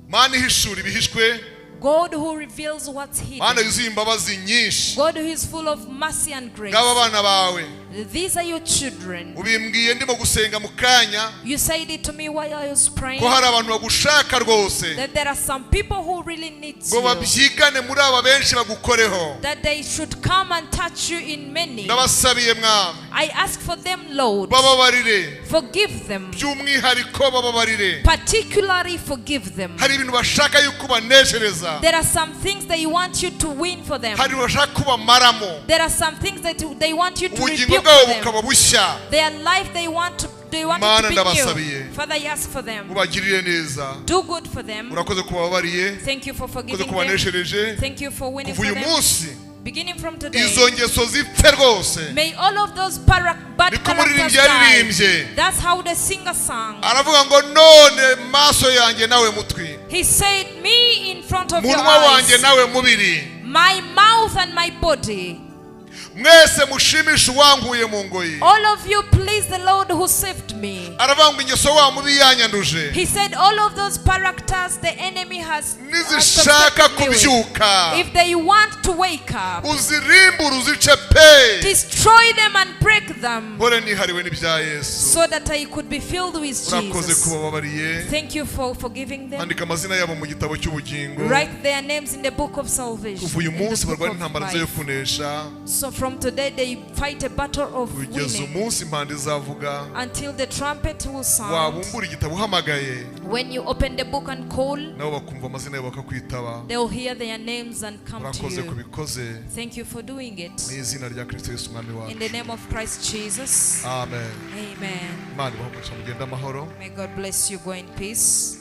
Mana ihishura ibihishwe. God who reveals what's Mana hidden. yuzuye imbabazi nyinshi. God who is full of mercy and grace. Ngaba abana bawe. These are your children. Ubimbwiye ndimo gusenga mu kanya You said it to me while I was praying ko hari abantu bagushaka rwose. that there are some people who really need Ngo you. babyigane muri aba benshi bagukoreho. That they should come and touch you in many. Ndabasabiye mwami. I ask for them, Lord. Bababarire. Forgive them. By'umwihariko bababarire. Particularly forgive them. Hari ibintu bashaka yuko ubaneshereza. There are some things they want you to win for them. Hari ibintu bashaka kubamaramo. There are some things that they want you to Ubugingo rebuke bwabo them. bukaba bushya. Their life they want to they want Mana it to be ndabasabiye. new. Father, I ask for them. Ubagirire neza. Do good for them. Urakoze kubababariye. Thank you for Urakoze forgiving them. kubaneshereje. Thank you for winning Kuva for uyu them. munsi Beginning from today, izo ngeso zipfe rwose. may all of those bad Niko characters umuririmbyi die. yaririmbye. That's how the singer sang. Aravuga ngo none maso yanjye nawe mutwi. He said, me in front of your Munwa wanjye eyes, nawe mubiri. my mouth and my body. Mwese mushimishe uwankuye mu ngoyi. All of you please the Lord who saved me. Aravuga ngo ingeso wa mubi yanyanduje. He said all of those characters the enemy has Nizishaka subjected me with. kubyuka. If they want to wake up, Uzirimbure uzice pe. destroy Destroy them and break them Mpore nihariwe n'ibya Yesu. so that I could be filled with Urakoze Jesus. kubababariye. Thank you for forgiving them. Andika amazina yabo mu gitabo cy'ubugingo. Write their names in the book of salvation. Kuva uyu in the munsi book barwana of intambara nziza yo life. kunesha. So from today they fight a battle of Kugeza winning umunsi impanda izavuga. until the trumpet will sound. Wabumbura igitabo uhamagaye, When you open the book and call, nabo bakumva amazina yabo bakakwitaba. they'll hear their names and come to Urakoze you. kubikoze Thank you for doing it. mu izina rya Kristo Yesu umwami In wacu. the name of Christ Jesus. Amen. Amen. Imana ibahe umugisha, mugende amahoro. May God bless you. Go in peace.